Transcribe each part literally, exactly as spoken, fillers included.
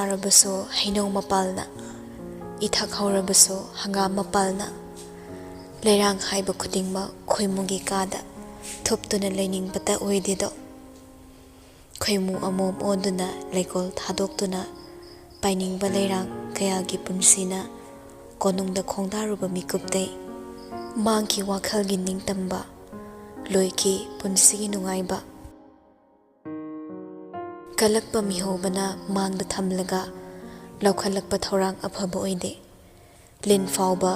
ꯆꯥꯔꯕꯁꯨ ꯍꯩꯅꯧ ꯃꯄꯥꯜꯅ, ꯏꯊꯛ ꯍꯧꯔꯕꯁꯨ ꯍꯪꯒꯥꯝ ꯃꯄꯥꯜꯅ, ꯂꯩꯔꯥꯡ ꯍꯥꯏꯕ ꯈꯨꯗꯤꯡꯃꯛ ꯈꯣꯏꯃꯨꯒꯤ ꯀꯥꯗ ꯊꯨꯞꯇꯨꯅ ꯂꯩꯅꯤꯡꯕꯇ ꯑꯣꯏꯗꯦꯗꯣ꯫ ꯈꯣꯏꯃꯨ ꯑꯃꯣꯝ ꯑꯣꯟꯗꯨꯅ ꯂꯩꯀꯣꯜ ꯊꯥꯗꯣꯛꯇꯨꯅ ꯄꯥꯏꯅꯤꯡꯕ ꯂꯩꯔꯥꯡ ꯀꯌꯥꯒꯤ ꯄꯨꯟꯁꯤꯅ ꯀꯣꯅꯨꯡꯗ ꯈꯣꯡꯗꯥꯔꯨꯕ ꯃꯤꯀꯨꯞꯇꯩ ꯃꯥꯡꯈꯤ ꯋꯥꯈꯜꯒꯤ ꯅꯤꯡꯇꯝꯕ, ꯂꯣꯏꯈꯤ ꯄꯨꯟꯁꯤꯒꯤ ꯅꯨꯡꯉꯥꯏꯕ꯫ ꯀꯜꯂꯛꯄ ꯃꯤꯍꯧꯕꯅ ꯃꯥꯡꯗ ꯊꯝꯂꯒ ꯂꯧꯈꯠꯂꯛꯄ ꯊꯧꯔꯥꯡ ꯑꯐꯕ ꯑꯣꯏꯗꯦ꯫ ꯂꯤꯟ ꯐꯥꯎꯕ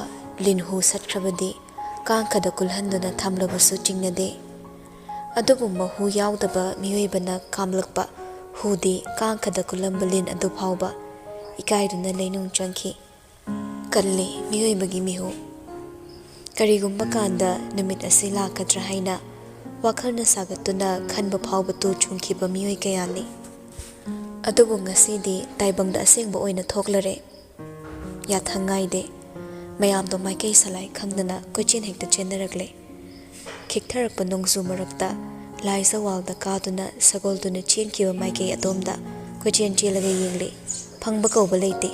ꯂꯤꯟ ꯍꯨ ꯁꯠꯈ꯭ꯔꯕꯗꯤ ꯀꯥꯡꯈꯗ ꯀꯨꯜꯍꯟꯗꯨꯅ ꯊꯝꯂꯕꯁꯨ ꯆꯤꯡꯅꯗꯦ꯫ ꯑꯗꯨꯕꯨ ꯃꯍꯨ ꯌꯥꯎꯗꯕ ꯃꯤꯑꯣꯏꯕꯅ ꯀꯥꯝꯂꯛꯄ ꯍꯨꯗꯤ ꯀꯥꯡꯈꯗ ꯀꯨꯜꯂꯝꯕ ꯂꯤꯟ ꯑꯗꯨ ꯐꯥꯎꯕ ꯏꯀꯥꯏꯗꯨꯅ ꯂꯩꯅꯨꯡ ꯆꯪꯈꯤ꯫ ꯀꯜꯂꯤ ꯃꯤꯑꯣꯏꯕꯒꯤ ꯃꯤꯍꯨ꯫ ꯀꯔꯤꯒꯨꯝꯕ ꯀꯥꯟꯗ ꯅꯨꯃꯤꯠ ꯑꯁꯤ ꯂꯥꯛꯀꯗ꯭ꯔꯥ ꯍꯥꯏꯅ ꯋꯥꯈꯜꯅ ꯁꯥꯒꯠꯇꯨꯅ ꯈꯟꯕ ꯐꯥꯎꯕ ꯇꯨ ꯆꯨꯡꯈꯤꯕ ꯃꯤꯑꯣꯏ ꯀꯌꯥꯅꯤ꯫ ꯑꯗꯨꯕꯨ ꯉꯁꯤꯗꯤ ꯇꯥꯏꯕꯪꯗ ꯑꯁꯦꯡꯕ ꯑꯣꯏꯅ ꯊꯣꯛꯂꯔꯦ꯫ ꯌꯥꯊꯪ ꯉꯥꯏꯗꯦ꯫ ꯃꯌꯥꯝꯗꯣ ꯃꯥꯏꯀꯩ ꯁꯂꯥꯏ ꯈꯪꯗꯅ ꯀꯣꯏꯆꯦꯟ ꯍꯦꯛꯇ ꯆꯦꯟꯅꯔꯛꯂꯦ꯫ ꯈꯤꯛꯊꯔꯛꯄ ꯅꯣꯡꯖꯨ ꯃꯔꯛꯇ ꯂꯥꯏꯖ ꯋꯥꯜꯗ ꯀꯥꯗꯨꯅ ꯁꯒꯣꯜꯗꯨꯅ ꯆꯦꯟꯈꯤꯕ ꯃꯥꯏꯀꯩ ꯑꯗꯣꯝꯗ ꯀꯣꯏꯆꯦꯟ ꯆꯦꯜꯂꯒ ꯌꯦꯡꯂꯤ꯫ ꯐꯪꯕ ꯀꯧꯕ ꯂꯩꯇꯦ꯫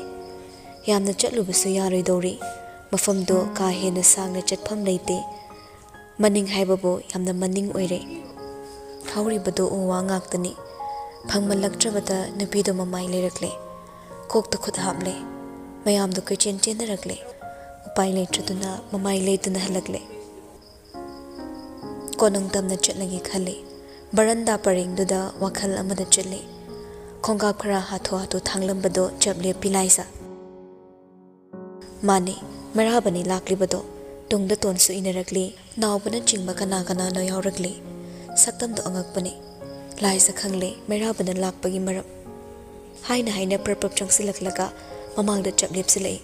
ꯌꯥꯝꯅ ꯆꯠꯂꯨꯕꯁꯨ ꯌꯥꯔꯣꯏꯗꯧꯔꯤ꯫ ꯃꯐꯝꯗꯣ ꯀꯥ ꯍꯦꯟꯅ ꯁꯥꯡꯅ ꯆꯠꯐꯝ ꯂꯩꯇꯦ꯫ ꯃꯅꯤꯡ ꯍꯥꯏꯕꯕꯨ ꯌꯥꯝꯅ ꯃꯅꯤꯡ ꯑꯣꯏꯔꯦ꯫ ꯍꯧꯔꯤꯕꯗꯨ ꯎ ꯋꯥ ꯉꯥꯛꯇꯅꯤ꯫ ꯐꯪꯃꯜꯂꯛꯇ꯭ꯔꯕꯗ ꯅꯨꯄꯤꯗꯨ ꯃꯃꯥꯏ ꯂꯩꯔꯛꯂꯦ꯫ ꯀꯣꯛꯇ ꯈꯨꯠ ꯍꯥꯞꯂꯦ꯫ ꯃꯌꯥꯝꯗꯨ ꯀꯣꯏꯆꯦꯟ ꯆꯦꯟꯅꯔꯛꯂꯦ꯫ ꯎꯄꯥꯏ ꯂꯩꯇ꯭ꯔꯗꯨꯅ ꯃꯃꯥꯏ ꯂꯩꯗꯨꯅ ꯍꯜꯂꯛꯂꯦ꯫ ꯀꯣꯅꯨꯡ ꯇꯝꯅ ꯆꯠꯂꯒꯦ ꯈꯜꯂꯤ꯫ ꯕꯔꯟꯗꯥ ꯄꯔꯦꯡꯗꯨꯗ ꯋꯥꯈꯜ ꯑꯃꯗ ꯆꯠꯂꯤ꯫ ꯈꯣꯡꯀꯥꯞ ꯈꯔ ꯍꯥꯊꯨ ꯍꯥꯊꯨ ꯊꯥꯡꯂꯝꯕꯗꯣ ꯆꯞ ꯂꯦꯞꯄꯤ ꯂꯥꯏꯖ꯫ ꯃꯥꯅꯤ, ꯃꯩꯔꯥꯕꯅꯤ ꯂꯥꯛꯂꯤꯕꯗꯣ꯫ ꯇꯨꯡꯗ ꯇꯣꯟꯁꯨ ꯏꯅꯔꯛꯂꯤ꯫ ꯅꯥꯎꯕꯅꯆꯤꯡꯕ ꯀꯅꯥ ꯀꯅꯥꯅꯣ ꯌꯥꯎꯔꯛꯂꯤ꯫ ꯁꯛꯇꯝꯗꯣ ꯑꯉꯛꯄꯅꯤ꯫ ꯂꯥꯏꯖ ꯈꯪꯂꯦ ꯃꯩꯔꯥꯕꯅ ꯂꯥꯛꯄꯒꯤ ꯃꯔꯝ꯫ ꯍꯥꯏꯅ ꯍꯥꯏꯅ ꯄ꯭ꯔꯞ ꯄ꯭ꯔꯞ ꯆꯪꯁꯤꯜꯂꯛꯂꯒ ꯃꯃꯥꯡꯗ ꯆꯞ ꯂꯦꯞꯁꯤꯜꯂꯛꯏ꯫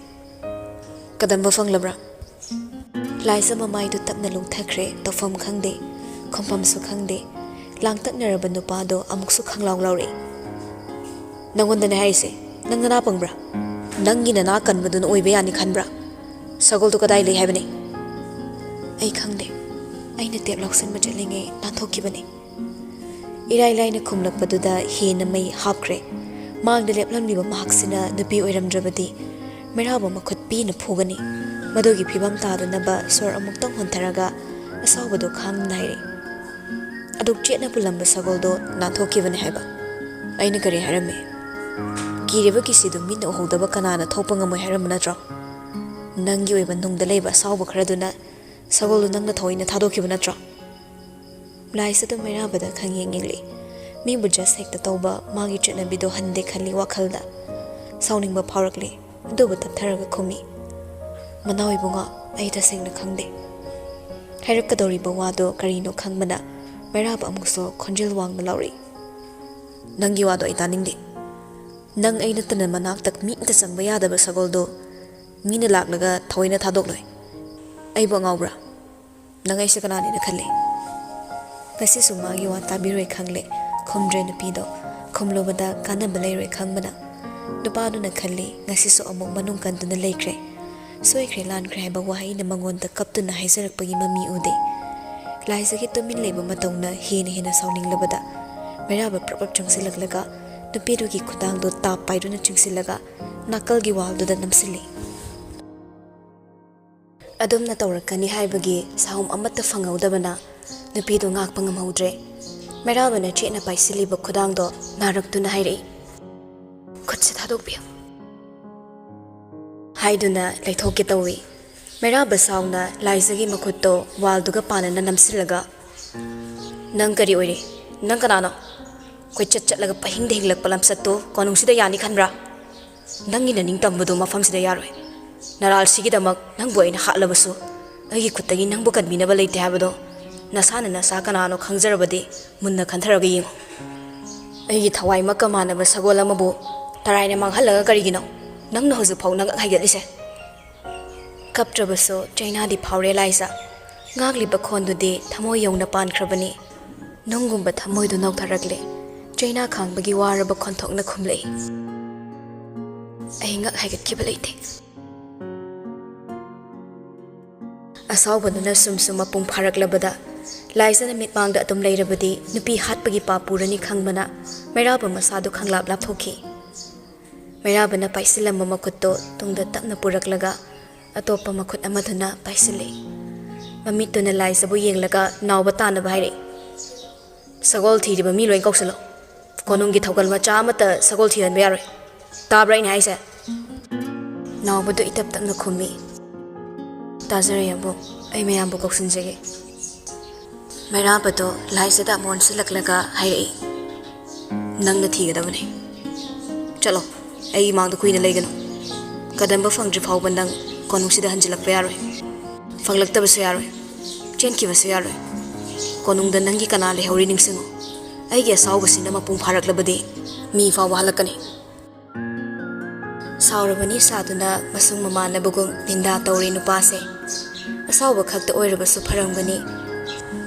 "ꯀꯗꯝꯕ ꯐꯪꯂꯕ꯭ꯔꯥ?" ꯂꯥꯏꯖ ꯃꯃꯥꯏꯗꯨ ꯇꯞꯅ ꯂꯨꯡꯊꯈ꯭ꯔꯦ꯫ ꯇꯧꯐꯝ ꯈꯪꯗꯦ, ꯈꯨꯝꯐꯝꯁꯨ ꯈꯪꯗꯦ꯫ ꯂꯥꯡꯇꯛꯅꯔꯕ ꯅꯨꯄꯥꯗꯣ ꯑꯃꯨꯛꯁꯨ ꯈꯪꯂꯥꯎ ꯂꯥꯎꯔꯛꯏ꯫ "ꯅꯪꯉꯣꯟꯗꯅꯦ ꯍꯥꯏꯔꯤꯁꯦ꯫ ꯅꯪ ꯅꯅꯥ ꯄꯪꯕ꯭ꯔꯥ? ꯅꯪꯒꯤ ꯅꯅꯥ ꯀꯟꯕꯗꯨꯅ ꯑꯣꯏꯕ ꯌꯥꯅꯤ ꯈꯟꯕ꯭ꯔꯥ? ꯁꯒꯣꯜꯗꯨ ꯀꯗꯥꯏ ꯂꯩ ꯍꯥꯏꯕꯅꯤ?" "ꯑꯩ ꯈꯪꯗꯦ꯫ ꯑꯩꯅ ꯇꯦꯞ ꯂꯧꯁꯤꯟꯕ ꯆꯠꯂꯤꯉꯩ ꯅꯥꯟꯊꯣꯛꯈꯤꯕꯅꯤ꯫" ꯏꯔꯥꯏ ꯂꯥꯏꯅ ꯈꯨꯝꯂꯛꯄꯗꯨꯗ ꯍꯦꯟꯅ ꯃꯩ ꯍꯥꯞꯈ꯭ꯔꯦ꯫ ꯃꯥꯡꯗ ꯂꯦꯞꯂꯝꯂꯤꯕ ꯃꯍꯥꯛꯁꯤꯅ ꯅꯨꯄꯤ ꯑꯣꯏꯔꯝꯗ꯭ꯔꯕꯗꯤ ꯃꯩꯔꯥꯕꯨ ꯃꯈꯨꯠ ꯄꯤꯅ ꯐꯨꯒꯅꯤ꯫ ꯃꯗꯨꯒꯤ ꯐꯤꯕꯝ ꯇꯥꯗꯅꯕ ꯁꯣꯔ ꯑꯃꯨꯛꯇꯪ ꯍꯣꯟꯊꯔꯒ ꯑꯁꯥꯎꯕꯗꯨ ꯈꯥꯡꯅ ꯍꯥꯏꯔꯤ, "ꯑꯗꯨꯛ ꯆꯦꯠꯅ ꯄꯨꯜꯂꯝꯕ ꯁꯒꯣꯜꯗꯣ ꯅꯥꯟꯊꯣꯛꯈꯤꯕꯅꯤ ꯍꯥꯏꯕ꯫ ꯑꯩꯅ ꯀꯔꯤ ꯍꯥꯏꯔꯝꯃꯤ? ꯀꯤꯔꯤꯕ ꯀꯤꯁꯤꯗꯨ ꯃꯤꯠꯅ ꯎꯍꯧꯗꯕ ꯀꯅꯥꯅ ꯊꯣꯛꯄ ꯉꯝꯃꯣꯏ ꯍꯥꯏꯔꯝꯕ ꯅꯠꯇ꯭ꯔꯣ? ꯅꯪꯒꯤ ꯑꯣꯏꯕ ꯅꯨꯡꯗ ꯂꯩꯕ ꯑꯁꯥꯎꯕ ꯈꯔꯗꯨꯅ ꯁꯒꯣꯜꯗꯨ ꯅꯪꯅ ꯊꯑꯣꯏꯅ ꯊꯥꯗꯣꯛꯈꯤꯕ ꯅꯠꯇ꯭ꯔꯣ?" ꯂꯥꯏꯁꯥꯗꯨ ꯃꯩꯔꯥꯕꯗ ꯈꯪꯌꯦꯡ ꯌꯦꯡꯂꯤ꯫ ꯃꯤꯕꯨ ꯖꯁ ꯍꯦꯛꯇ ꯇꯧꯕ ꯃꯥꯒꯤ ꯆꯠꯅꯕꯤꯗꯣ ꯍꯟꯗꯦ ꯈꯜꯂꯤ ꯋꯥꯈꯜꯗ꯫ ꯁꯥꯎꯅꯤꯡꯕ ꯐꯥꯎꯔꯛꯂꯤ, ꯑꯗꯨꯕꯨ ꯇꯞꯊꯔꯒ ꯈꯨꯝꯃꯤ, "ꯃꯅꯥꯎ ꯏꯕꯨꯡꯉꯣ, ꯑꯩ ꯇꯁꯦꯡꯅ ꯈꯪꯗꯦ꯫" ꯍꯥꯏꯔꯛꯀꯗꯧꯔꯤꯕ ꯋꯥꯗꯣ ꯀꯔꯤꯅꯣ ꯈꯪꯕꯅ ꯃꯩꯔꯥꯕ ꯑꯃꯨꯛꯁꯨ ꯈꯣꯟꯖꯦꯜ ꯋꯥꯡꯅ ꯂꯥꯎꯔꯛꯏ, "ꯅꯪꯒꯤ ꯋꯥꯗꯣ ꯑꯩ ꯇꯥꯅꯤꯡꯗꯦ꯫ ꯅꯪ ꯑꯩ ꯅꯠꯇꯅ ꯃꯅꯥꯛꯇ ꯃꯤ ꯑꯃꯇ ꯆꯪꯕ ꯌꯥꯗꯕ ꯁꯒꯣꯜꯗꯣ ꯃꯤꯅ ꯂꯥꯛꯂꯒ ꯊꯑꯣꯏꯅ ꯊꯥꯗꯣꯛꯂꯣꯏ꯫ ꯑꯩꯕꯨ ꯑꯉꯥꯎꯕ꯭ꯔꯥ? ꯅꯪ ꯑꯩꯁꯦ ꯀꯅꯥꯅꯦꯅ ꯈꯜꯂꯤ?" ꯉꯁꯤꯁꯨ ꯃꯥꯒꯤ ꯋꯥ ꯇꯥꯕꯤꯔꯣꯏ ꯈꯪꯂꯦ꯫ ꯈꯨꯝꯗ꯭ꯔꯦ ꯅꯨꯄꯤꯗꯣ꯫ ꯈꯨꯝꯂꯨꯕꯗ ꯀꯥꯟꯅꯕ ꯂꯩꯔꯣꯏ ꯈꯪꯕꯅ ꯅꯨꯄꯥꯗꯨꯅ ꯈꯜꯂꯤ, ꯉꯁꯤꯁꯨ ꯑꯃꯨꯛ ꯃꯅꯨꯡ ꯀꯟꯗꯨꯅ ꯂꯩꯈ꯭ꯔꯦ꯫ ꯁꯣꯏꯈ꯭ꯔꯦ ꯂꯥꯟꯈ꯭ꯔꯦ ꯍꯥꯏꯕ ꯋꯥꯍꯩꯅ ꯃꯉꯣꯟꯗ ꯀꯞꯇꯨꯅ ꯍꯥꯏꯖꯔꯛꯄꯒꯤ ꯃꯃꯤ ꯎꯗꯦ꯫ ꯂꯥꯏꯖꯒꯤ ꯇꯨꯃꯤꯟ ꯂꯩꯕ ꯃꯇꯧꯅ ꯍꯦꯟꯅ ꯍꯦꯟꯅ ꯁꯥꯎꯅꯤꯡꯂꯕꯗ ꯃꯩꯔꯥꯕ ꯄ꯭ꯔꯞ ꯄ꯭ꯔꯞ ꯆꯪꯁꯤꯜꯂꯛꯂꯒ ꯅꯨꯄꯤꯗꯨꯒꯤ ꯈꯨꯗꯥꯡꯗꯨ ꯇꯥꯞ ꯄꯥꯏꯗꯨꯅ ꯆꯤꯡꯁꯤꯜꯂꯒ ꯅꯥꯀꯜꯒꯤ ꯋꯥꯜꯗꯨꯗ ꯅꯝꯁꯤꯜꯂꯤ꯫ ꯑꯗꯨꯝꯅ ꯇꯧꯔꯛꯀꯅꯤ ꯍꯥꯏꯕꯒꯤ ꯁꯥꯍꯨꯝ ꯑꯃꯠꯇ ꯐꯪꯍꯧꯗꯕꯅ ꯅꯨꯄꯤꯗꯨ ꯉꯥꯛꯄ ꯉꯝꯍꯧꯗ꯭ꯔꯦ꯫ ꯃꯩꯔꯥꯕꯅ ꯆꯦꯠꯅ ꯄꯥꯏꯁꯤꯜꯂꯤꯕ ꯈꯨꯗꯥꯡꯗꯣ ꯅꯥꯔꯛꯇꯨꯅ ꯍꯥꯏꯔꯛꯏ, "ꯈꯨꯠꯁꯦ ꯊꯥꯗꯣꯛꯄꯤꯌꯨ" ꯍꯥꯏꯗꯨꯅ ꯂꯩꯊꯣꯛꯀꯦ ꯇꯧꯏ꯫ ꯃꯩꯔꯥꯕ ꯁꯥꯎꯅ ꯂꯥꯏꯖꯒꯤ ꯃꯈꯨꯠꯇꯣ ꯋꯥꯜꯗꯨꯒ ꯄꯥꯟꯅꯅ ꯅꯝꯁꯤꯜꯂꯒ, "ꯅꯪ ꯀꯔꯤ ꯑꯣꯏꯔꯤ? ꯅꯪ ꯀꯅꯥꯅꯣ? ꯀꯣꯏꯆꯠ ꯆꯠꯂꯒ ꯄꯍꯤꯡꯗ ꯍꯤꯡꯂꯛꯄ ꯂꯝꯆꯠꯇꯣ ꯀꯣꯅꯨꯡꯁꯤꯗ ꯌꯥꯅꯤ ꯈꯟꯕ꯭ꯔꯥ? ꯅꯪꯒꯤ ꯅꯅꯤꯡꯇꯝꯕꯗꯨ ꯃꯐꯝꯁꯤꯗ ꯌꯥꯔꯣꯏ꯫ ꯅꯔꯥꯜꯁꯤꯒꯤꯗꯃꯛ ꯅꯪꯕꯨ ꯑꯩꯅ ꯍꯥꯠꯂꯕꯁꯨ ꯑꯩꯒꯤ ꯈꯨꯠꯇꯒꯤ ꯅꯪꯕꯨ ꯀꯟꯕꯤꯅꯕ ꯂꯩꯇꯦ ꯍꯥꯏꯕꯗꯣ ꯅꯁꯥꯅ ꯅꯁꯥ ꯀꯅꯥꯅꯣ ꯈꯪꯖꯔꯕꯗꯤ ꯃꯨꯟꯅ ꯈꯟꯊꯔꯒ ꯌꯦꯡꯉꯨ꯫ ꯑꯩꯒꯤ ꯊꯋꯥꯏꯃꯛꯀ ꯃꯥꯟꯅꯕ ꯁꯒꯣꯜ ꯑꯃꯕꯨ ꯇꯔꯥꯏꯅ ꯃꯥꯡꯍꯜꯂꯒ ꯀꯔꯤꯒꯤꯅꯣ ꯅꯪꯅ ꯍꯧꯖꯤꯛꯐꯥꯎ ꯅꯉꯛ ꯍꯥꯏꯒꯠꯂꯤꯁꯦ?" ꯀꯞꯇ꯭ꯔꯕꯁꯨ ꯆꯩꯅꯥꯗꯤ ꯐꯥꯎꯔꯦ ꯂꯥꯏꯖ꯫ ꯉꯥꯛꯂꯤꯕ ꯈꯣꯟꯗꯨꯗꯤ ꯊꯃꯣꯏ ꯌꯧꯅ ꯄꯥꯟꯈ꯭ꯔꯕꯅꯤ꯫ ꯅꯨꯡꯒꯨꯝꯕ ꯊꯃꯣꯏꯗꯨ ꯅꯧꯊꯔꯛꯂꯦ꯫ ꯆꯩꯅꯥ ꯈꯥꯡꯕꯒꯤ ꯋꯥꯔꯕ ꯈꯣꯟꯊꯣꯛꯅ ꯈꯨꯝꯂꯛꯏ, "ꯑꯩ ꯉꯛ ꯍꯥꯏꯒꯠꯈꯤꯕ ꯂꯩꯇꯦ꯫" ꯑꯁꯥꯎꯕꯗꯨꯅ ꯁꯨꯝ ꯁꯨꯝ ꯃꯄꯨꯡ ꯐꯥꯔꯛꯂꯕꯗ ꯂꯥꯏꯖꯅ ꯃꯤꯠꯃꯥꯡꯗ ꯑꯗꯨꯝ ꯂꯩꯔꯕꯗꯤ ꯅꯨꯄꯤ ꯍꯥꯠꯄꯒꯤ ꯄꯥꯞ ꯄꯨꯔꯅꯤ ꯈꯪꯕꯅ ꯃꯩꯔꯥꯕ ꯃꯁꯥꯗꯨ ꯈꯪꯂꯥꯞ ꯂꯥꯞꯊꯣꯛꯈꯤ꯫ ꯃꯩꯔꯥꯕꯅ ꯄꯥꯏꯁꯤꯜꯂꯝꯕ ꯃꯈꯨꯠꯇꯣ ꯇꯨꯡꯗ ꯇꯞꯅ ꯄꯨꯔꯛꯂꯒ ꯑꯇꯣꯞꯄ ꯃꯈꯨꯠ ꯑꯃꯗꯨꯅ ꯄꯥꯏꯁꯤꯜꯂꯛꯏ꯫ ꯃꯃꯤꯠꯇꯨꯅ ꯂꯥꯏꯖꯕꯨ ꯌꯦꯡꯂꯒ ꯅꯥꯎꯕ ꯇꯥꯅꯕ ꯍꯥꯏꯔꯛꯏ, "ꯁꯒꯣꯜ ꯊꯤꯔꯤꯕ ꯃꯤ ꯂꯣꯏ ꯀꯧꯁꯤꯜꯂꯣ꯫ ꯀꯣꯅꯨꯡꯒꯤ ꯊꯧꯒꯜ ꯃꯆꯥ ꯑꯃꯠꯇ ꯁꯒꯣꯜ ꯊꯤꯍꯟꯕ ꯌꯥꯔꯣꯏ꯫ ꯇꯥꯕ꯭ꯔꯥ ꯑꯩꯅ ꯍꯥꯏꯁꯦ?" ꯅꯥꯎꯕꯗꯨ ꯏꯇꯞ ꯇꯞꯅ ꯈꯨꯝꯃꯤ, "ꯇꯥꯖꯔꯦ ꯑꯕꯣꯛ, ꯑꯩ ꯃꯌꯥꯝꯕꯨ ꯀꯧꯁꯤꯟꯖꯒꯦ꯫" ꯃꯩꯔꯥꯕꯗꯣ ꯂꯥꯏꯖꯗ ꯑꯃꯨꯛ ꯑꯣꯟꯁꯤꯜꯂꯛꯂꯒ ꯍꯥꯏꯔꯛꯏ, "ꯅꯪꯅ ꯊꯤꯒꯗꯕꯅꯤ꯫ ꯆꯠꯂꯣ, ꯑꯩ ꯏꯃꯥꯡꯗ ꯀꯨꯏꯅ ꯂꯩꯒꯅꯨ꯫ ꯀꯗꯝꯕ ꯐꯪꯗ꯭ꯔꯤ ꯐꯥꯎꯕ ꯅꯪ ꯀꯣꯅꯨꯡꯁꯤꯗ ꯍꯟꯖꯤꯜꯂꯛꯄ ꯌꯥꯔꯣꯏ꯫ ꯐꯪꯂꯛꯇꯕꯁꯨ ꯌꯥꯔꯣꯏ, ꯆꯦꯟꯈꯤꯕꯁꯨ ꯌꯥꯔꯣꯏ꯫ ꯀꯣꯅꯨꯡꯗ ꯅꯪꯒꯤ ꯀꯅꯥ ꯂꯩꯍꯧꯔꯤ ꯅꯤꯡꯁꯤꯡꯉꯨ꯫ ꯑꯩꯒꯤ ꯑꯁꯥꯎꯕꯁꯤꯅ ꯃꯄꯨꯡ ꯐꯥꯔꯛꯂꯕꯗꯤ ꯃꯤ ꯐꯥꯎꯕ ꯍꯜꯂꯛꯀꯅꯤ꯫" ꯁꯥꯎꯔꯕꯅꯤ ꯁꯥꯗꯨꯅ ꯃꯁꯨꯡ ꯃꯃꯥꯟꯅꯕꯒꯨꯝ ꯅꯤꯟꯗꯥ ꯇꯧꯔꯤ ꯅꯨꯄꯥꯁꯦ꯫ ꯑꯁꯥꯎꯕ ꯈꯛꯇ ꯑꯣꯏꯔꯕꯁꯨ ꯐꯔꯝꯒꯅꯤ꯫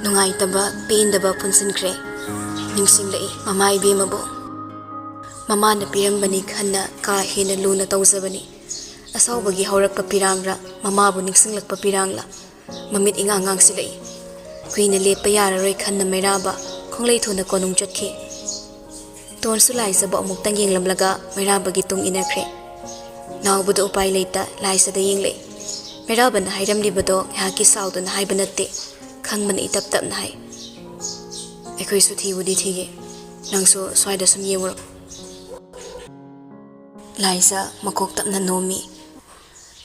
ꯅꯨꯡꯉꯥꯏꯇꯕ, ꯄꯦꯟꯗꯕ ꯄꯨꯟꯁꯤꯟꯈ꯭ꯔꯦ꯫ ꯅꯤꯡꯁꯤꯡꯂꯛꯏ ꯃꯃꯥ ꯏꯕꯦꯝꯃꯕꯨ꯫ ꯃꯃꯥꯅ ꯄꯤꯔꯝꯕꯅꯤ ꯈꯟꯅ ꯀꯥ ꯍꯦꯟꯅ ꯂꯨꯅ ꯇꯧꯖꯕꯅꯤ꯫ ꯑꯁꯥꯎꯕꯒꯤ ꯍꯧꯔꯛꯄ ꯄꯤꯔꯥꯡꯔ, ꯃꯃꯥꯕꯨ ꯅꯤꯡꯁꯤꯡꯂꯛꯄ ꯄꯤꯔꯥꯡꯂ? ꯃꯃꯤꯠ ꯏꯉꯥꯡ ꯉꯥꯡꯁꯤꯜꯂꯛꯏ꯫ ꯀꯨꯏꯅ ꯂꯦꯞꯄ ꯌꯥꯔꯔꯣꯏ ꯈꯟꯅ ꯃꯩꯔꯥꯕ ꯈꯣꯡꯂꯩ ꯊꯨꯅ ꯀꯣꯅꯨꯡ ꯆꯠꯈꯤ꯫ ꯇꯣꯟꯁꯨ ꯂꯥꯏꯖꯕꯨ ꯑꯃꯨꯛꯇꯪ ꯌꯦꯡꯂꯝꯂꯒ ꯃꯩꯔꯥꯕꯒꯤ ꯇꯨꯡ ꯏꯟꯅꯈ꯭ꯔꯦ꯫ ꯅꯥꯎꯕꯗ ꯎꯄꯥꯏ ꯂꯩꯇ ꯂꯥꯏꯖꯗ ꯌꯦꯡꯂꯛꯏ꯫ ꯃꯩꯔꯥꯕꯅ ꯍꯥꯏꯔꯝꯂꯤꯕꯗꯣ ꯉꯥꯏꯍꯥꯛꯀꯤ ꯁꯥꯎꯗꯨꯅ ꯍꯥꯏꯕ ꯅꯠꯇꯦ, ꯈꯪꯕꯅ ꯏꯇꯞ ꯇꯞꯅ ꯍꯥꯏ, "ꯑꯩꯈꯣꯏꯁꯨ ꯊꯤꯕꯨꯗꯤ ꯊꯤꯒꯦ, ꯅꯪꯁꯨ ꯁ꯭ꯋꯥꯏꯗ ꯁꯨꯝ ꯌꯦꯡꯉꯨꯔꯣ꯫" ꯂꯥꯏꯖ ꯃꯀꯣꯛ ꯇꯞꯅ ꯅꯣꯝꯃꯤ꯫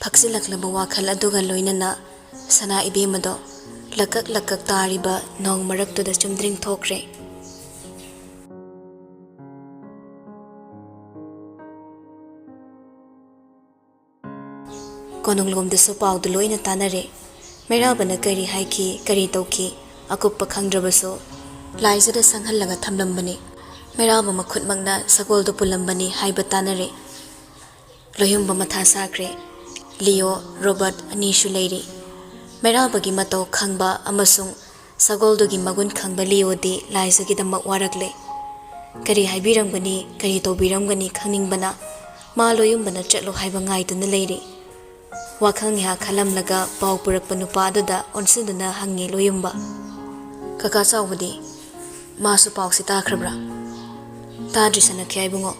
ꯐꯛꯆꯤꯜꯂꯛꯂꯕ ꯋꯥꯈꯜ ꯑꯗꯨꯒ ꯂꯣꯏꯅꯅ ꯁꯅꯥ ꯏꯕꯦꯝꯃꯗꯣ ꯂꯀꯛ ꯂꯀꯛ ꯇꯥꯔꯤꯕ ꯅꯣꯡ ꯃꯔꯛꯇꯨꯗ ꯆꯨꯝꯗ꯭ꯔꯤꯡ ꯊꯣꯛꯈ꯭ꯔꯦ꯫ ꯀꯣꯅꯨꯡꯂꯣꯝꯗꯁꯨ ꯄꯥꯎꯗꯨ ꯂꯣꯏꯅ ꯇꯥꯅꯔꯦ꯫ ꯃꯩꯔꯥꯕꯅ ꯀꯔꯤ ꯍꯥꯏꯈꯤ, ꯀꯔꯤ ꯇꯧꯈꯤ, ꯑꯀꯨꯞꯄ ꯈꯪꯗ꯭ꯔꯕꯁꯨ ꯂꯥꯏꯖꯗ ꯁꯪꯍꯜꯂꯒ ꯊꯝꯂꯝꯕꯅꯤ꯫ ꯃꯩꯔꯥꯕ ꯃꯈꯨꯠꯃꯛꯅ ꯁꯒꯣꯜꯗꯨ ꯄꯨꯜꯂꯝꯕꯅꯤ ꯍꯥꯏꯕ ꯇꯥꯅꯔꯦ꯫ ꯂꯣꯌꯨꯝꯕ ꯃꯊꯥ ꯁꯥꯈ꯭ꯔꯦ꯫ ꯂꯤꯑꯣ, ꯔꯣꯕꯔꯠ ꯑꯅꯤꯁꯨ ꯂꯩꯔꯤ꯫ ꯃꯩꯔꯥꯕꯒꯤ ꯃꯇꯧ ꯈꯪꯕ ꯑꯃꯁꯨꯡ ꯁꯒꯣꯜꯗꯨꯒꯤ ꯃꯒꯨꯟ ꯈꯪꯕ ꯂꯤꯑꯣꯗꯤ ꯂꯥꯏꯖꯒꯤꯗꯃꯛ ꯋꯥꯔꯛꯂꯦ꯫ ꯀꯔꯤ ꯍꯥꯏꯕꯤꯔꯝꯒꯅꯤ, ꯀꯔꯤ ꯇꯧꯕꯤꯔꯝꯒꯅꯤ ꯈꯪꯅꯤꯡꯕꯅ ꯃꯥ ꯂꯣꯌꯨꯝꯕꯅ ꯆꯠꯂꯣ ꯍꯥꯏꯕ ꯉꯥꯏꯗꯨꯅ ꯂꯩꯔꯤ꯫ ꯋꯥꯈꯜ ꯉꯥꯏꯍꯥꯛ ꯈꯜꯂꯝꯂꯒ ꯄꯥꯎ ꯄꯨꯔꯛꯄ ꯅꯨꯄꯥ ꯑꯗꯨꯗ ꯑꯣꯟꯁꯤꯟꯗꯨꯅ ꯍꯪꯉꯤ ꯂꯣꯌꯨꯝꯕ, "ꯀꯀꯥ ꯆꯥꯎꯕꯗꯤ? ꯃꯥꯁꯨ ꯄꯥꯎꯁꯤ ꯇꯥꯈ꯭ꯔꯕ꯭ꯔꯥ?" "ꯇꯥꯗ꯭ꯔꯤ ꯁꯅꯈ꯭ꯌꯥ ꯏꯕꯨꯡꯉꯣ꯫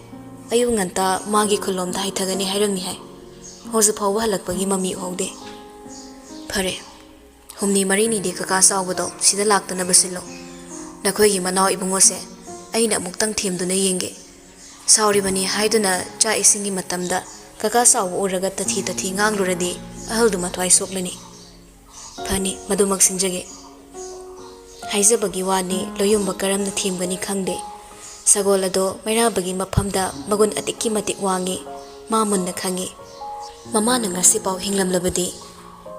ꯑꯌꯨꯛ ꯉꯟꯇꯥ ꯃꯥꯒꯤ ꯈꯨꯜꯂꯣꯝꯗ ꯍꯥꯏꯊꯒꯅꯤ ꯍꯥꯏꯔꯝꯃꯤ ꯍꯥꯏ꯫ ꯍꯧꯖꯤꯛ ꯐꯥꯎꯕ ꯍꯜꯂꯛꯄꯒꯤ ꯃꯃꯤ ꯎꯍꯧꯗꯦ꯫ ꯐꯔꯦ, ꯍꯨꯝꯅꯤ ꯃꯔꯤꯅꯤꯗꯤ ꯀꯀꯥ ꯆꯥꯎꯕꯗꯣ ꯁꯤꯗ ꯂꯥꯛꯇꯅꯕ ꯁꯤꯜꯂꯣ꯫ ꯅꯈꯣꯏꯒꯤ ꯃꯅꯥꯎ ꯏꯕꯨꯡꯉꯣꯁꯦ ꯑꯩꯅ ꯑꯃꯨꯛꯇꯪ ꯊꯦꯝꯗꯨꯅ ꯌꯦꯡꯒꯦ꯫ ꯁꯥꯎꯔꯤꯕꯅꯤ ꯍꯥꯏꯗꯨꯅ ꯆꯥꯛ ꯏꯁꯤꯡꯒꯤ ꯃꯇꯝꯗ ꯀꯀꯥ ꯆꯥꯎꯕ ꯎꯔꯒ ꯇꯊꯤ ꯇꯊꯤ ꯉꯥꯡꯂꯨꯔꯗꯤ ꯑꯍꯜꯗꯨ ꯃꯊ꯭ꯋꯥꯏ ꯁꯣꯛꯂꯅꯤ꯫ ꯐꯅꯤ, ꯃꯗꯨꯃꯛ ꯁꯤꯟꯖꯒꯦ꯫ ꯍꯥꯏꯖꯕꯒꯤ ꯋꯥꯅꯤ, ꯂꯣꯌꯨꯝꯕ ꯀꯔꯝꯅ ꯊꯦꯝꯒꯅꯤ ꯈꯪꯗꯦ꯫ ꯁꯒꯣꯜ ꯑꯗꯣ ꯃꯩꯔꯥꯕꯒꯤ ꯃꯐꯝꯗ ꯃꯒꯨꯟ ꯑꯗꯨꯛꯀꯤ ꯃꯇꯤꯛ ꯋꯥꯡꯉꯤ, ꯃꯥ ꯃꯨꯟꯅ ꯈꯪꯉꯤ꯫ ꯃꯃꯥꯅ ꯉꯁꯤꯐꯥꯎ ꯍꯤꯡꯂꯝꯂꯕꯗꯤ,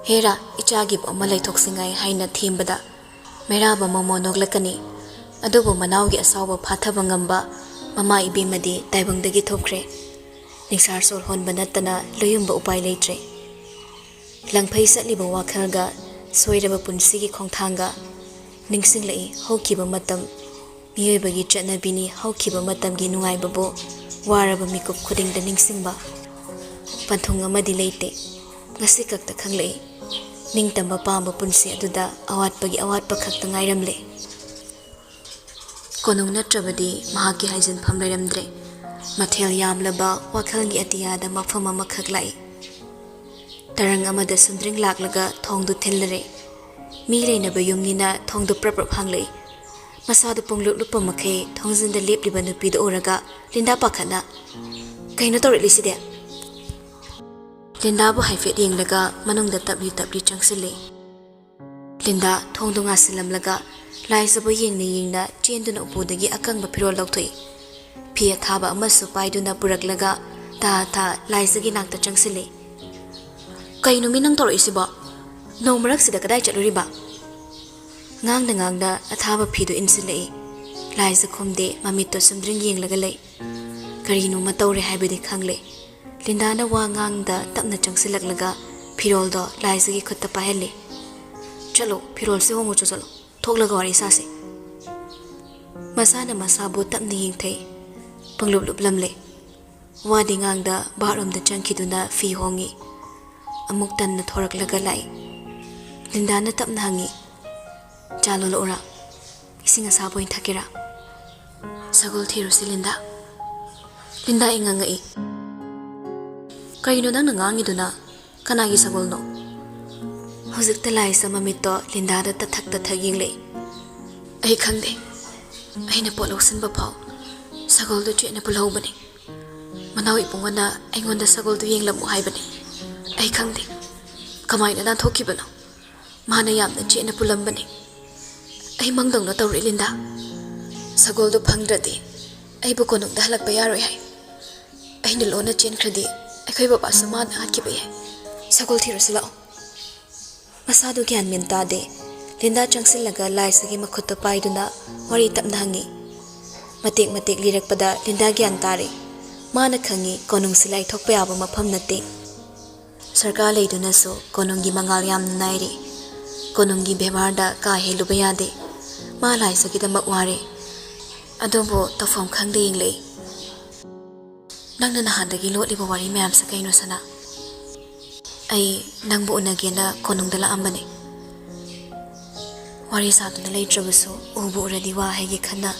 "ꯍꯦꯔꯥ, ꯏꯆꯥꯒꯤꯕꯨ ꯑꯃ ꯂꯩꯊꯣꯛꯁꯤꯉꯥꯏ" ꯍꯥꯏꯅ ꯊꯦꯝꯕꯗ, ꯃꯩꯔꯥꯕ ꯃꯣꯃꯣ ꯅꯣꯛꯂꯛꯀꯅꯤ꯫ ꯑꯗꯨꯕꯨ ꯃꯅꯥꯎꯒꯤ ꯑꯁꯥꯎꯕ ꯐꯥꯊꯕ ꯉꯝꯕ ꯃꯃꯥ ꯏꯕꯦꯝꯃꯗꯤ ꯇꯥꯏꯕꯪꯗꯒꯤ ꯊꯣꯛꯈ꯭ꯔꯦ꯫ ꯅꯤꯡꯁꯥꯔ ꯁꯣꯔ ꯍꯣꯟꯕ ꯅꯠꯇꯅ ꯂꯣꯌꯨꯝꯕ ꯎꯄꯥꯏ ꯂꯩꯇ꯭ꯔꯦ꯫ ꯂꯪꯐꯩ ꯆꯠꯂꯤꯕ ꯋꯥꯈꯜꯒ, ꯁꯣꯏꯔꯕ ꯄꯨꯟꯁꯤꯒꯤ ꯈꯣꯡꯊꯥꯡꯒ, ꯅꯤꯡꯁꯤꯡꯂꯛꯏ ꯍꯧꯈꯤꯕ ꯃꯇꯝ꯫ ꯃꯤꯑꯣꯏꯕꯒꯤ ꯆꯠꯅꯕꯤꯅꯤ ꯍꯧꯈꯤꯕ ꯃꯇꯝꯒꯤ ꯅꯨꯡꯉꯥꯏꯕꯕꯨ, ꯋꯥꯔꯕ ꯃꯤꯀꯨꯞ ꯈꯨꯗꯤꯡꯗ ꯅꯤꯡꯁꯤꯡꯕ꯫ ꯄꯟꯊꯨꯡ ꯑꯃꯗꯤ ꯂꯩꯇꯦ, ꯉꯁꯤ ꯈꯛꯇ ꯈꯪꯂꯛꯏ꯫ ꯅꯤꯡꯇꯝꯕ ꯄꯥꯝꯕ ꯄꯨꯟꯁꯤ ꯑꯗꯨꯗ ꯑꯋꯥꯠꯄꯒꯤ ꯑꯋꯥꯠꯄ ꯈꯛꯇ ꯉꯥꯏꯔꯝꯂꯦ꯫ ꯀꯣꯅꯨꯡ ꯅꯠꯇ꯭ꯔꯕꯗꯤ ꯃꯍꯥꯛꯀꯤ ꯍꯥꯏꯖꯤꯟꯐꯝ ꯂꯩꯔꯝꯗ꯭ꯔꯦ꯫ ꯃꯊꯦꯜ ꯌꯥꯝꯂꯕ ꯋꯥꯈꯜꯒꯤ ꯑꯇꯤꯌꯥꯗ ꯃꯐꯝ ꯑꯃꯈꯛ ꯂꯥꯛꯏ꯫ ꯇꯔꯪ ꯑꯃꯗ ꯁꯨꯝꯗ꯭ꯔꯤꯡ ꯂꯥꯛꯂꯒ ꯊꯣꯡꯗꯨ ꯊꯤꯜꯂꯔꯦ꯫ ꯃꯤ ꯂꯩꯅꯕ ꯌꯨꯝꯅꯤꯅ ꯊꯣꯡꯗꯨ ꯄ꯭ꯔꯞ ꯄ꯭ꯔꯞ ꯍꯥꯡꯂꯛꯏ꯫ ꯃꯁꯥꯗꯨ ꯄꯨꯡꯂꯨꯞ ꯂꯨꯞꯄ ꯃꯈꯩ ꯊꯣꯡꯖꯤꯟꯗ ꯂꯦꯞꯂꯤꯕ ꯅꯨꯄꯤꯗꯨ ꯎꯔꯒ ꯂꯤꯟꯗꯥ ꯄꯥꯈꯠꯅ, "ꯀꯩꯅꯣ ꯇꯧꯔꯛꯂꯤꯁꯤꯗꯤ?" ꯂꯤꯟꯗꯥꯕꯨ ꯍꯥꯏꯐꯦꯠ ꯌꯦꯡꯂꯒ ꯃꯅꯨꯡꯗ ꯇꯞꯂꯤ ꯇꯞꯂꯤ ꯆꯪꯁꯤꯜꯂꯤ꯫ ꯂꯤꯟꯗꯥ ꯊꯣꯡꯗꯨ ꯉꯥꯁꯤꯜꯂꯝꯂꯒ ꯂꯥꯏꯖꯕꯨ ꯌꯦꯡꯅ ꯌꯦꯡꯅ ꯆꯦꯟꯗꯨꯅ ꯎꯄꯨꯗꯒꯤ ꯑꯀꯪꯕ ꯐꯤꯔꯣꯜ ꯂꯧꯊꯣꯛꯏ꯫ ꯐꯤ ꯑꯊꯥꯕ ꯑꯃꯁꯨ ꯄꯥꯏꯗꯨꯅ ꯄꯨꯔꯛꯂꯒ ꯊꯥ ꯊꯥ ꯂꯥꯏꯖꯒꯤ ꯅꯥꯛꯇ ꯆꯪꯁꯤꯜꯂꯤ꯫ "ꯀꯩꯅꯣ ꯃꯤ ꯅꯪ ꯇꯧꯔꯛꯏꯁꯤꯕꯣ? ꯅꯣꯡ ꯃꯔꯛꯁꯤꯗ ꯀꯗꯥꯏ ꯆꯠꯂꯨꯔꯤꯕ?" ꯉꯥꯡꯅ ꯉꯥꯡꯅ ꯑꯊꯥꯕ ꯐꯤꯗꯨ ꯏꯟꯁꯤꯜꯂꯛꯏ꯫ ꯂꯥꯏꯖ ꯈꯨꯝꯗꯦ, ꯃꯃꯤꯠꯇꯣ ꯁꯨꯝꯗ꯭ꯔꯤꯡ ꯌꯦꯡꯂꯒ ꯂꯩ꯫ ꯀꯔꯤꯅꯣꯃ ꯇꯧꯔꯦ ꯍꯥꯏꯕꯗꯤ ꯈꯪꯂꯦ꯫ ꯂꯤꯟꯗꯥꯅ ꯋꯥ ꯉꯥꯡꯗ ꯇꯞꯅ ꯆꯪꯁꯤꯜꯂꯛꯂꯒ ꯐꯤꯔꯣꯜꯗꯣ ꯂꯥꯏꯖꯒꯤ ꯈꯨꯠꯇ ꯄꯥꯏꯍꯜꯂꯤ꯫ "ꯆꯠꯂꯣ, ꯐꯤꯔꯣꯜꯁꯦ ꯍꯣꯡꯉꯨꯆꯣ, ꯆꯠꯂꯣ꯫ ꯊꯣꯛꯂꯒ ꯋꯥꯔꯤ ꯁꯥꯁꯤ꯫" ꯃꯁꯥꯅ ꯃꯁꯥꯕꯨ ꯇꯞꯅ ꯌꯦꯡꯊꯩ꯫ ꯄꯨꯡꯂꯨꯞ ꯂꯨꯞꯂꯝꯂꯦ꯫ ꯋꯥꯗꯤ ꯉꯥꯡꯗ ꯕꯥꯠꯔꯨꯝꯗ ꯆꯪꯈꯤꯗꯨꯅ ꯐꯤ ꯍꯣꯡꯉꯤ꯫ ꯑꯃꯨꯛ ꯇꯟꯅ ꯊꯣꯔꯛꯂꯒ ꯂꯥꯛꯏ꯫ ꯂꯤꯟꯗꯥꯅ ꯇꯞꯅ ꯍꯪꯉꯤ, "ꯆꯥ ꯂꯣꯜꯂꯛꯎꯔꯥ? ꯏꯁꯤꯡ ꯑꯁꯥꯕ ꯑꯣꯏꯅ ꯊꯛꯀꯦꯔꯥ?" "ꯁꯒꯣꯜ ꯊꯤꯔꯨꯁꯤ, ꯂꯤꯟꯗꯥ꯫ ꯂꯤꯟꯗꯥ, ꯑꯩ ꯉꯥꯡꯉꯛꯏ꯫ "ꯀꯩꯅꯣ ꯅꯪꯅ ꯉꯥꯡꯉꯤꯗꯨꯅ? ꯀꯅꯥꯒꯤ ꯁꯒꯣꯜꯅꯣ?" ꯍꯧꯖꯤꯛꯇ ꯂꯥꯏꯁ ꯃꯃꯤꯠꯇꯣ ꯂꯤꯟꯗꯥꯗ ꯇꯊꯛ ꯇꯊꯛ ꯌꯦꯡꯂꯛꯏ꯫ "ꯑꯩ ꯈꯪꯗꯦ꯫ ꯑꯩꯅ ꯄꯣꯠ ꯂꯧꯁꯤꯟꯕ ꯐꯥꯎ ꯁꯒꯣꯜꯗꯨ ꯆꯦꯠꯅ ꯄꯨꯜꯍꯧꯕꯅꯤ꯫ ꯃꯅꯥꯎ ꯏꯕꯨꯡꯉꯣꯅ ꯑꯩꯉꯣꯟꯗ ꯁꯒꯣꯜꯗꯨ ꯌꯦꯡꯂꯝꯃꯨ ꯍꯥꯏꯕꯅꯤ꯫ ꯑꯩ ꯈꯪꯗꯦ꯫ ꯀꯃꯥꯏꯅ ꯅꯥꯟꯊꯣꯛꯈꯤꯕꯅꯣ? ꯃꯥꯅ ꯌꯥꯝꯅ ꯆꯦꯠꯅ ꯄꯨꯜꯂꯝꯕꯅꯤ꯫ ꯑꯩ ꯃꯪꯗꯧꯅ ꯇꯧꯔꯦ, ꯂꯤꯟꯗꯥ꯫ ꯁꯒꯣꯜꯗꯨ ꯐꯪꯗ꯭ꯔꯗꯤ ꯑꯩꯕꯨ ꯀꯣꯅꯨꯡꯗ ꯍꯜꯂꯛꯄ ꯌꯥꯔꯣꯏ ꯍꯥꯏ꯫ ꯑꯩꯅ ꯂꯣꯟꯅ ꯆꯦꯟꯈ꯭ꯔꯗꯤ ꯑꯩꯈꯣꯏ ꯕꯕꯥꯁꯨ ꯃꯥꯅ ꯍꯥꯠꯈꯤꯕ ꯌꯥꯏ꯫ ꯁꯒꯣꯜ ꯊꯤꯔꯨꯁꯤ ꯂꯥꯛꯑꯣ꯫" ꯃꯁꯥꯗꯨ ꯒ꯭ꯌꯥꯟ ꯃꯦꯟ ꯇꯥꯗꯦ꯫ ꯂꯤꯟꯗꯥ ꯆꯪꯁꯤꯜꯂꯒ ꯂꯥꯏꯁꯒꯤ ꯃꯈꯨꯠꯇꯨ ꯄꯥꯏꯗꯨꯅ ꯋꯥꯔꯤ ꯇꯞꯅ ꯍꯪꯉꯤ꯫ ꯃꯇꯦꯛ ꯃꯇꯦꯛ ꯂꯤꯔꯛꯄꯗ ꯂꯤꯟꯗꯥ ꯒ꯭ꯌꯥꯟ ꯇꯥꯔꯦ꯫ ꯃꯥꯅ ꯈꯪꯉꯤ ꯀꯣꯅꯨꯡ ꯁꯤꯂꯥꯏ ꯊꯣꯛꯄ ꯌꯥꯕ ꯃꯐꯝ ꯅꯠꯇꯦ꯫ ꯁꯔꯀꯥꯔ ꯂꯩꯗꯨꯅꯁꯨ ꯀꯣꯅꯨꯡꯒꯤ ꯃꯉꯥꯜ ꯌꯥꯝꯅ ꯅꯥꯏꯔꯤ꯫ ꯀꯣꯅꯨꯡꯒꯤ ꯕꯦꯕꯥꯔꯗ ꯀꯥ ꯍꯦꯜꯂꯨꯕ ꯌꯥꯗꯦ꯫ ꯃꯥ ꯂꯥꯏꯁꯒꯤꯗꯃꯛ ꯋꯥꯔꯦ꯫ ꯑꯗꯨꯕꯨ ꯇꯧꯐꯝ ꯈꯪꯗꯦ ꯌꯦꯡꯂꯛꯏ꯫ "ꯅꯪꯅ ꯅꯍꯥꯟꯗꯒꯤ ꯂꯣꯠꯂꯤꯕ ꯋꯥꯔꯤ ꯃꯌꯥꯝꯁꯦ ꯀꯩꯅꯣ, ꯁꯅꯥ?" "ꯑꯩ ꯅꯪꯕꯨ ꯎꯅꯒꯦꯅ ꯀꯣꯅꯨꯡꯗ ꯂꯥꯛꯑꯝꯕꯅꯦ꯫ ꯋꯥꯔꯤ ꯁꯥꯗꯨꯅ ꯂꯩꯇ꯭ꯔꯕꯁꯨ ꯎꯕꯨ ꯎꯔꯗꯤ ꯋꯥ ꯍꯥꯏꯒꯦ ꯈꯟꯅ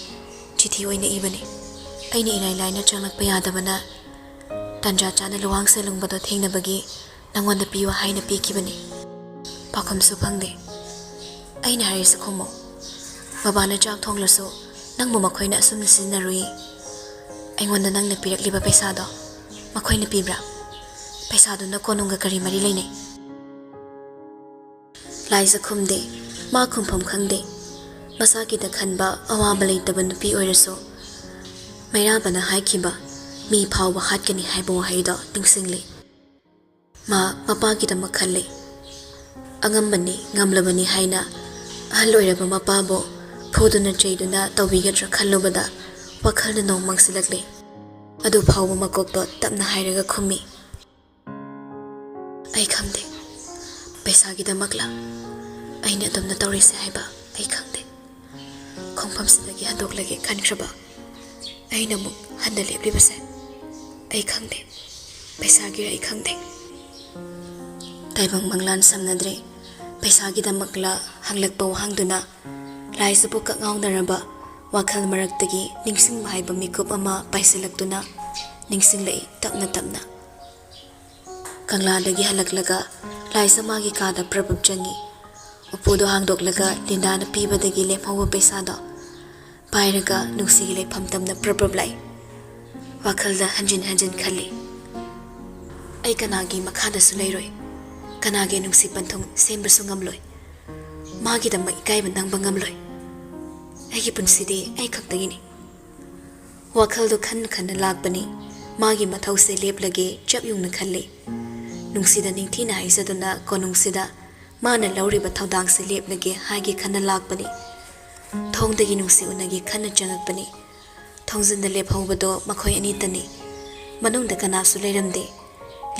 ꯆꯤꯊꯤ ꯑꯣꯏꯅ ꯏꯕꯅꯤ꯫ ꯑꯩꯅ ꯏꯔꯥꯏ ꯂꯥꯏꯅ ꯆꯪꯂꯛꯄ ꯌꯥꯗꯕꯅ ꯇꯟꯖꯥ ꯆꯥꯅ ꯂꯨꯋꯥꯡ ꯁꯦꯂꯨꯡꯕꯗꯣ ꯊꯦꯡꯅꯕꯒꯤ ꯅꯪꯉꯣꯟꯗ ꯄꯤꯌꯨ ꯍꯥꯏꯅ ꯄꯤꯈꯤꯕꯅꯤ꯫ ꯄꯥꯎꯈꯨꯝꯁꯨ ꯐꯪꯗꯦ꯫ ꯑꯩꯅ ꯍꯥꯏꯔꯤꯁꯤ ꯈꯨꯝꯃꯣ꯫ ꯕꯕꯥꯅ ꯆꯥꯛ ꯊꯣꯡꯂꯁꯨ ꯅꯪꯕꯨ ꯃꯈꯣꯏꯅ ꯑꯁꯨꯝꯅ ꯁꯤꯖꯤꯟꯅꯔꯨꯏ꯫ ꯑꯩꯉꯣꯟꯗ ꯅꯪꯅ ꯄꯤꯔꯛꯂꯤꯕ ꯄꯩꯁꯥꯗꯣ ꯃꯈꯣꯏꯅ ꯄꯤꯕ꯭ꯔꯥ? ꯄꯩꯁꯥꯗꯨꯅ ꯀꯣꯅꯨꯡꯒ ꯀꯔꯤ ꯃꯔꯤ ꯂꯩꯅꯩ?" ꯂꯥꯏꯖ ꯈꯨꯝꯗꯦ꯫ ꯃꯥ ꯈꯨꯝꯐꯝ ꯈꯪꯗꯦ꯫ ꯃꯁꯥꯒꯤꯗ ꯈꯟꯕ ꯑꯋꯥꯕ ꯂꯩꯇꯕ ꯅꯨꯄꯤ ꯑꯣꯏꯔꯁꯨ, ꯃꯩꯔꯥꯕꯅ ꯍꯥꯏꯈꯤꯕ "ꯃꯤ ꯐꯥꯎꯕ ꯍꯥꯠꯀꯅꯤ" ꯍꯥꯏꯕ ꯋꯥꯍꯩꯗꯣ ꯅꯤꯡꯁꯤꯡꯂꯤ꯫ ꯃꯥ ꯃꯄꯥꯒꯤꯗꯃꯛ ꯈꯜꯂꯤ꯫ ꯑꯉꯝꯕꯅꯤ, ꯉꯝꯂꯕꯅꯤ ꯍꯥꯏꯅ ꯑꯍꯜ ꯑꯣꯏꯔꯕ ꯃꯄꯥꯕꯨ ꯐꯨꯗꯨꯅ ꯆꯩꯗꯨꯅ ꯇꯧꯕꯤꯒꯗ꯭ꯔꯥ ꯈꯜꯂꯨꯕꯗ ꯋꯥꯈꯜꯗ ꯅꯣꯡ ꯃꯪꯁꯤꯜꯂꯛꯂꯤ꯫ ꯑꯗꯨ ꯐꯥꯎꯕ ꯃꯀꯣꯛꯇꯣ ꯇꯞꯅ ꯍꯥꯏꯔꯒ ꯈꯨꯝꯃꯤ꯫ "ꯑꯩ ꯈꯪꯗꯦ꯫ ꯄꯩꯁꯥꯒꯤꯗꯃꯛꯂ ꯑꯩꯅ ꯑꯗꯨꯝꯅ ꯇꯧꯔꯤꯁꯦ ꯍꯥꯏꯕ ꯑꯩ ꯈꯪꯗꯦ꯫ ꯈꯣꯡꯐꯝꯁꯤꯗꯒꯤ ꯍꯟꯗꯣꯛꯂꯒꯦ ꯈꯟꯈ꯭ꯔꯕ ꯑꯩꯅ ꯑꯃꯨꯛ ꯍꯟꯅ ꯂꯦꯞꯂꯤꯕꯁꯦ ꯑꯩ ꯈꯪꯗꯦ꯫ ꯄꯩꯁꯥꯒꯤꯔ ꯑꯩ ꯈꯪꯗꯦ꯫" ꯇꯥꯏꯕꯪ ꯃꯪꯂꯥꯟ ꯁꯝꯅꯗ꯭ꯔꯦ꯫ ꯄꯩꯁꯥꯒꯤꯗꯃꯛꯂ ꯍꯪꯂꯛꯄ ꯋꯥꯍꯪꯗꯨꯅ ꯂꯥꯏꯖꯕꯨ ꯀꯛꯉꯥꯎꯅꯔꯕ ꯋꯥꯈꯜ ꯃꯔꯛꯇꯒꯤ ꯅꯤꯡꯁꯤꯡꯕ ꯍꯥꯏꯕ ꯃꯤꯀꯨꯞ ꯑꯃ ꯄꯥꯏꯁꯤꯜꯂꯛꯇꯨꯅ ꯅꯤꯡꯁꯤꯡꯂꯛꯏ ꯇꯞꯅ ꯇꯞꯅ꯫ ꯀꯪꯂꯥꯗꯒꯤ ꯍꯜꯂꯛꯂꯒ ꯂꯥꯏꯖ ꯃꯥꯒꯤ ꯀꯥꯗ ꯄ꯭ꯔꯞ ꯄ꯭ꯔꯞ ꯆꯪꯉꯤ꯫ ꯎꯄꯨꯗꯣ ꯍꯥꯡꯗꯣꯛꯂꯒ ꯂꯤꯟꯗꯥꯅ ꯄꯤꯕꯗꯒꯤ ꯂꯦꯝꯍꯧꯕ ꯄꯩꯁꯥꯗꯣ ꯄꯥꯏꯔꯒ ꯅꯨꯡꯁꯤꯒꯤ ꯂꯩꯐꯝ ꯇꯝꯅ ꯄ꯭ꯔꯞ ꯄ꯭ꯔꯞ ꯂꯥꯛꯏ꯫ ꯋꯥꯈꯜꯗ ꯍꯟꯖꯤꯟ ꯍꯟꯖꯤꯟ ꯈꯜꯂꯤ꯫ ꯑꯩ ꯀꯅꯥꯒꯤ ꯃꯈꯥꯗꯁꯨ ꯂꯩꯔꯣꯏ, ꯀꯅꯥꯒꯤ ꯅꯨꯡꯁꯤ ꯄꯟꯊꯨꯡ ꯁꯦꯝꯕꯁꯨ ꯉꯝꯂꯣꯏ, ꯃꯥꯒꯤꯗꯃꯛ ꯏꯀꯥꯏꯕ ꯅꯪꯕ ꯉꯝꯂꯣꯏ꯫ ꯑꯩꯒꯤ ꯄꯨꯟꯁꯤꯗꯤ ꯑꯩ ꯈꯛꯇꯒꯤꯅꯤ꯫ ꯋꯥꯈꯜꯗꯣ ꯈꯟꯅ ꯈꯟꯅ ꯂꯥꯛꯄꯅꯤ꯫ ꯃꯥꯒꯤ ꯃꯊꯧꯁꯦ ꯂꯦꯞꯂꯒꯦ ꯆꯞ ꯌꯨꯡꯅ ꯈꯜꯂꯤ꯫ ꯅꯨꯡꯁꯤꯗ ꯅꯤꯡꯊꯤꯅ ꯍꯥꯏꯖꯗꯨꯅ ꯀꯣꯅꯨꯡꯁꯤꯗ ꯃꯥꯅ ꯂꯧꯔꯤꯕ ꯊꯧꯗꯥꯡꯁꯦ ꯂꯦꯞꯂꯒꯦ ꯍꯥꯏꯒꯦ ꯈꯟꯅ ꯂꯥꯛꯄꯅꯤ꯫ ꯊꯣꯡꯗꯒꯤ ꯅꯨꯡꯁꯤ ꯎꯅꯒꯦ ꯈꯟꯅ ꯆꯪꯉꯛꯄꯅꯤ꯫ ꯊꯣꯡꯖꯤꯟꯗ ꯂꯦꯞꯍꯧꯕꯗꯣ ꯃꯈꯣꯏ ꯑꯅꯤꯇꯅꯤ꯫ ꯃꯅꯨꯡꯗ ꯀꯅꯥꯁꯨ ꯂꯩꯔꯝꯗꯦ꯫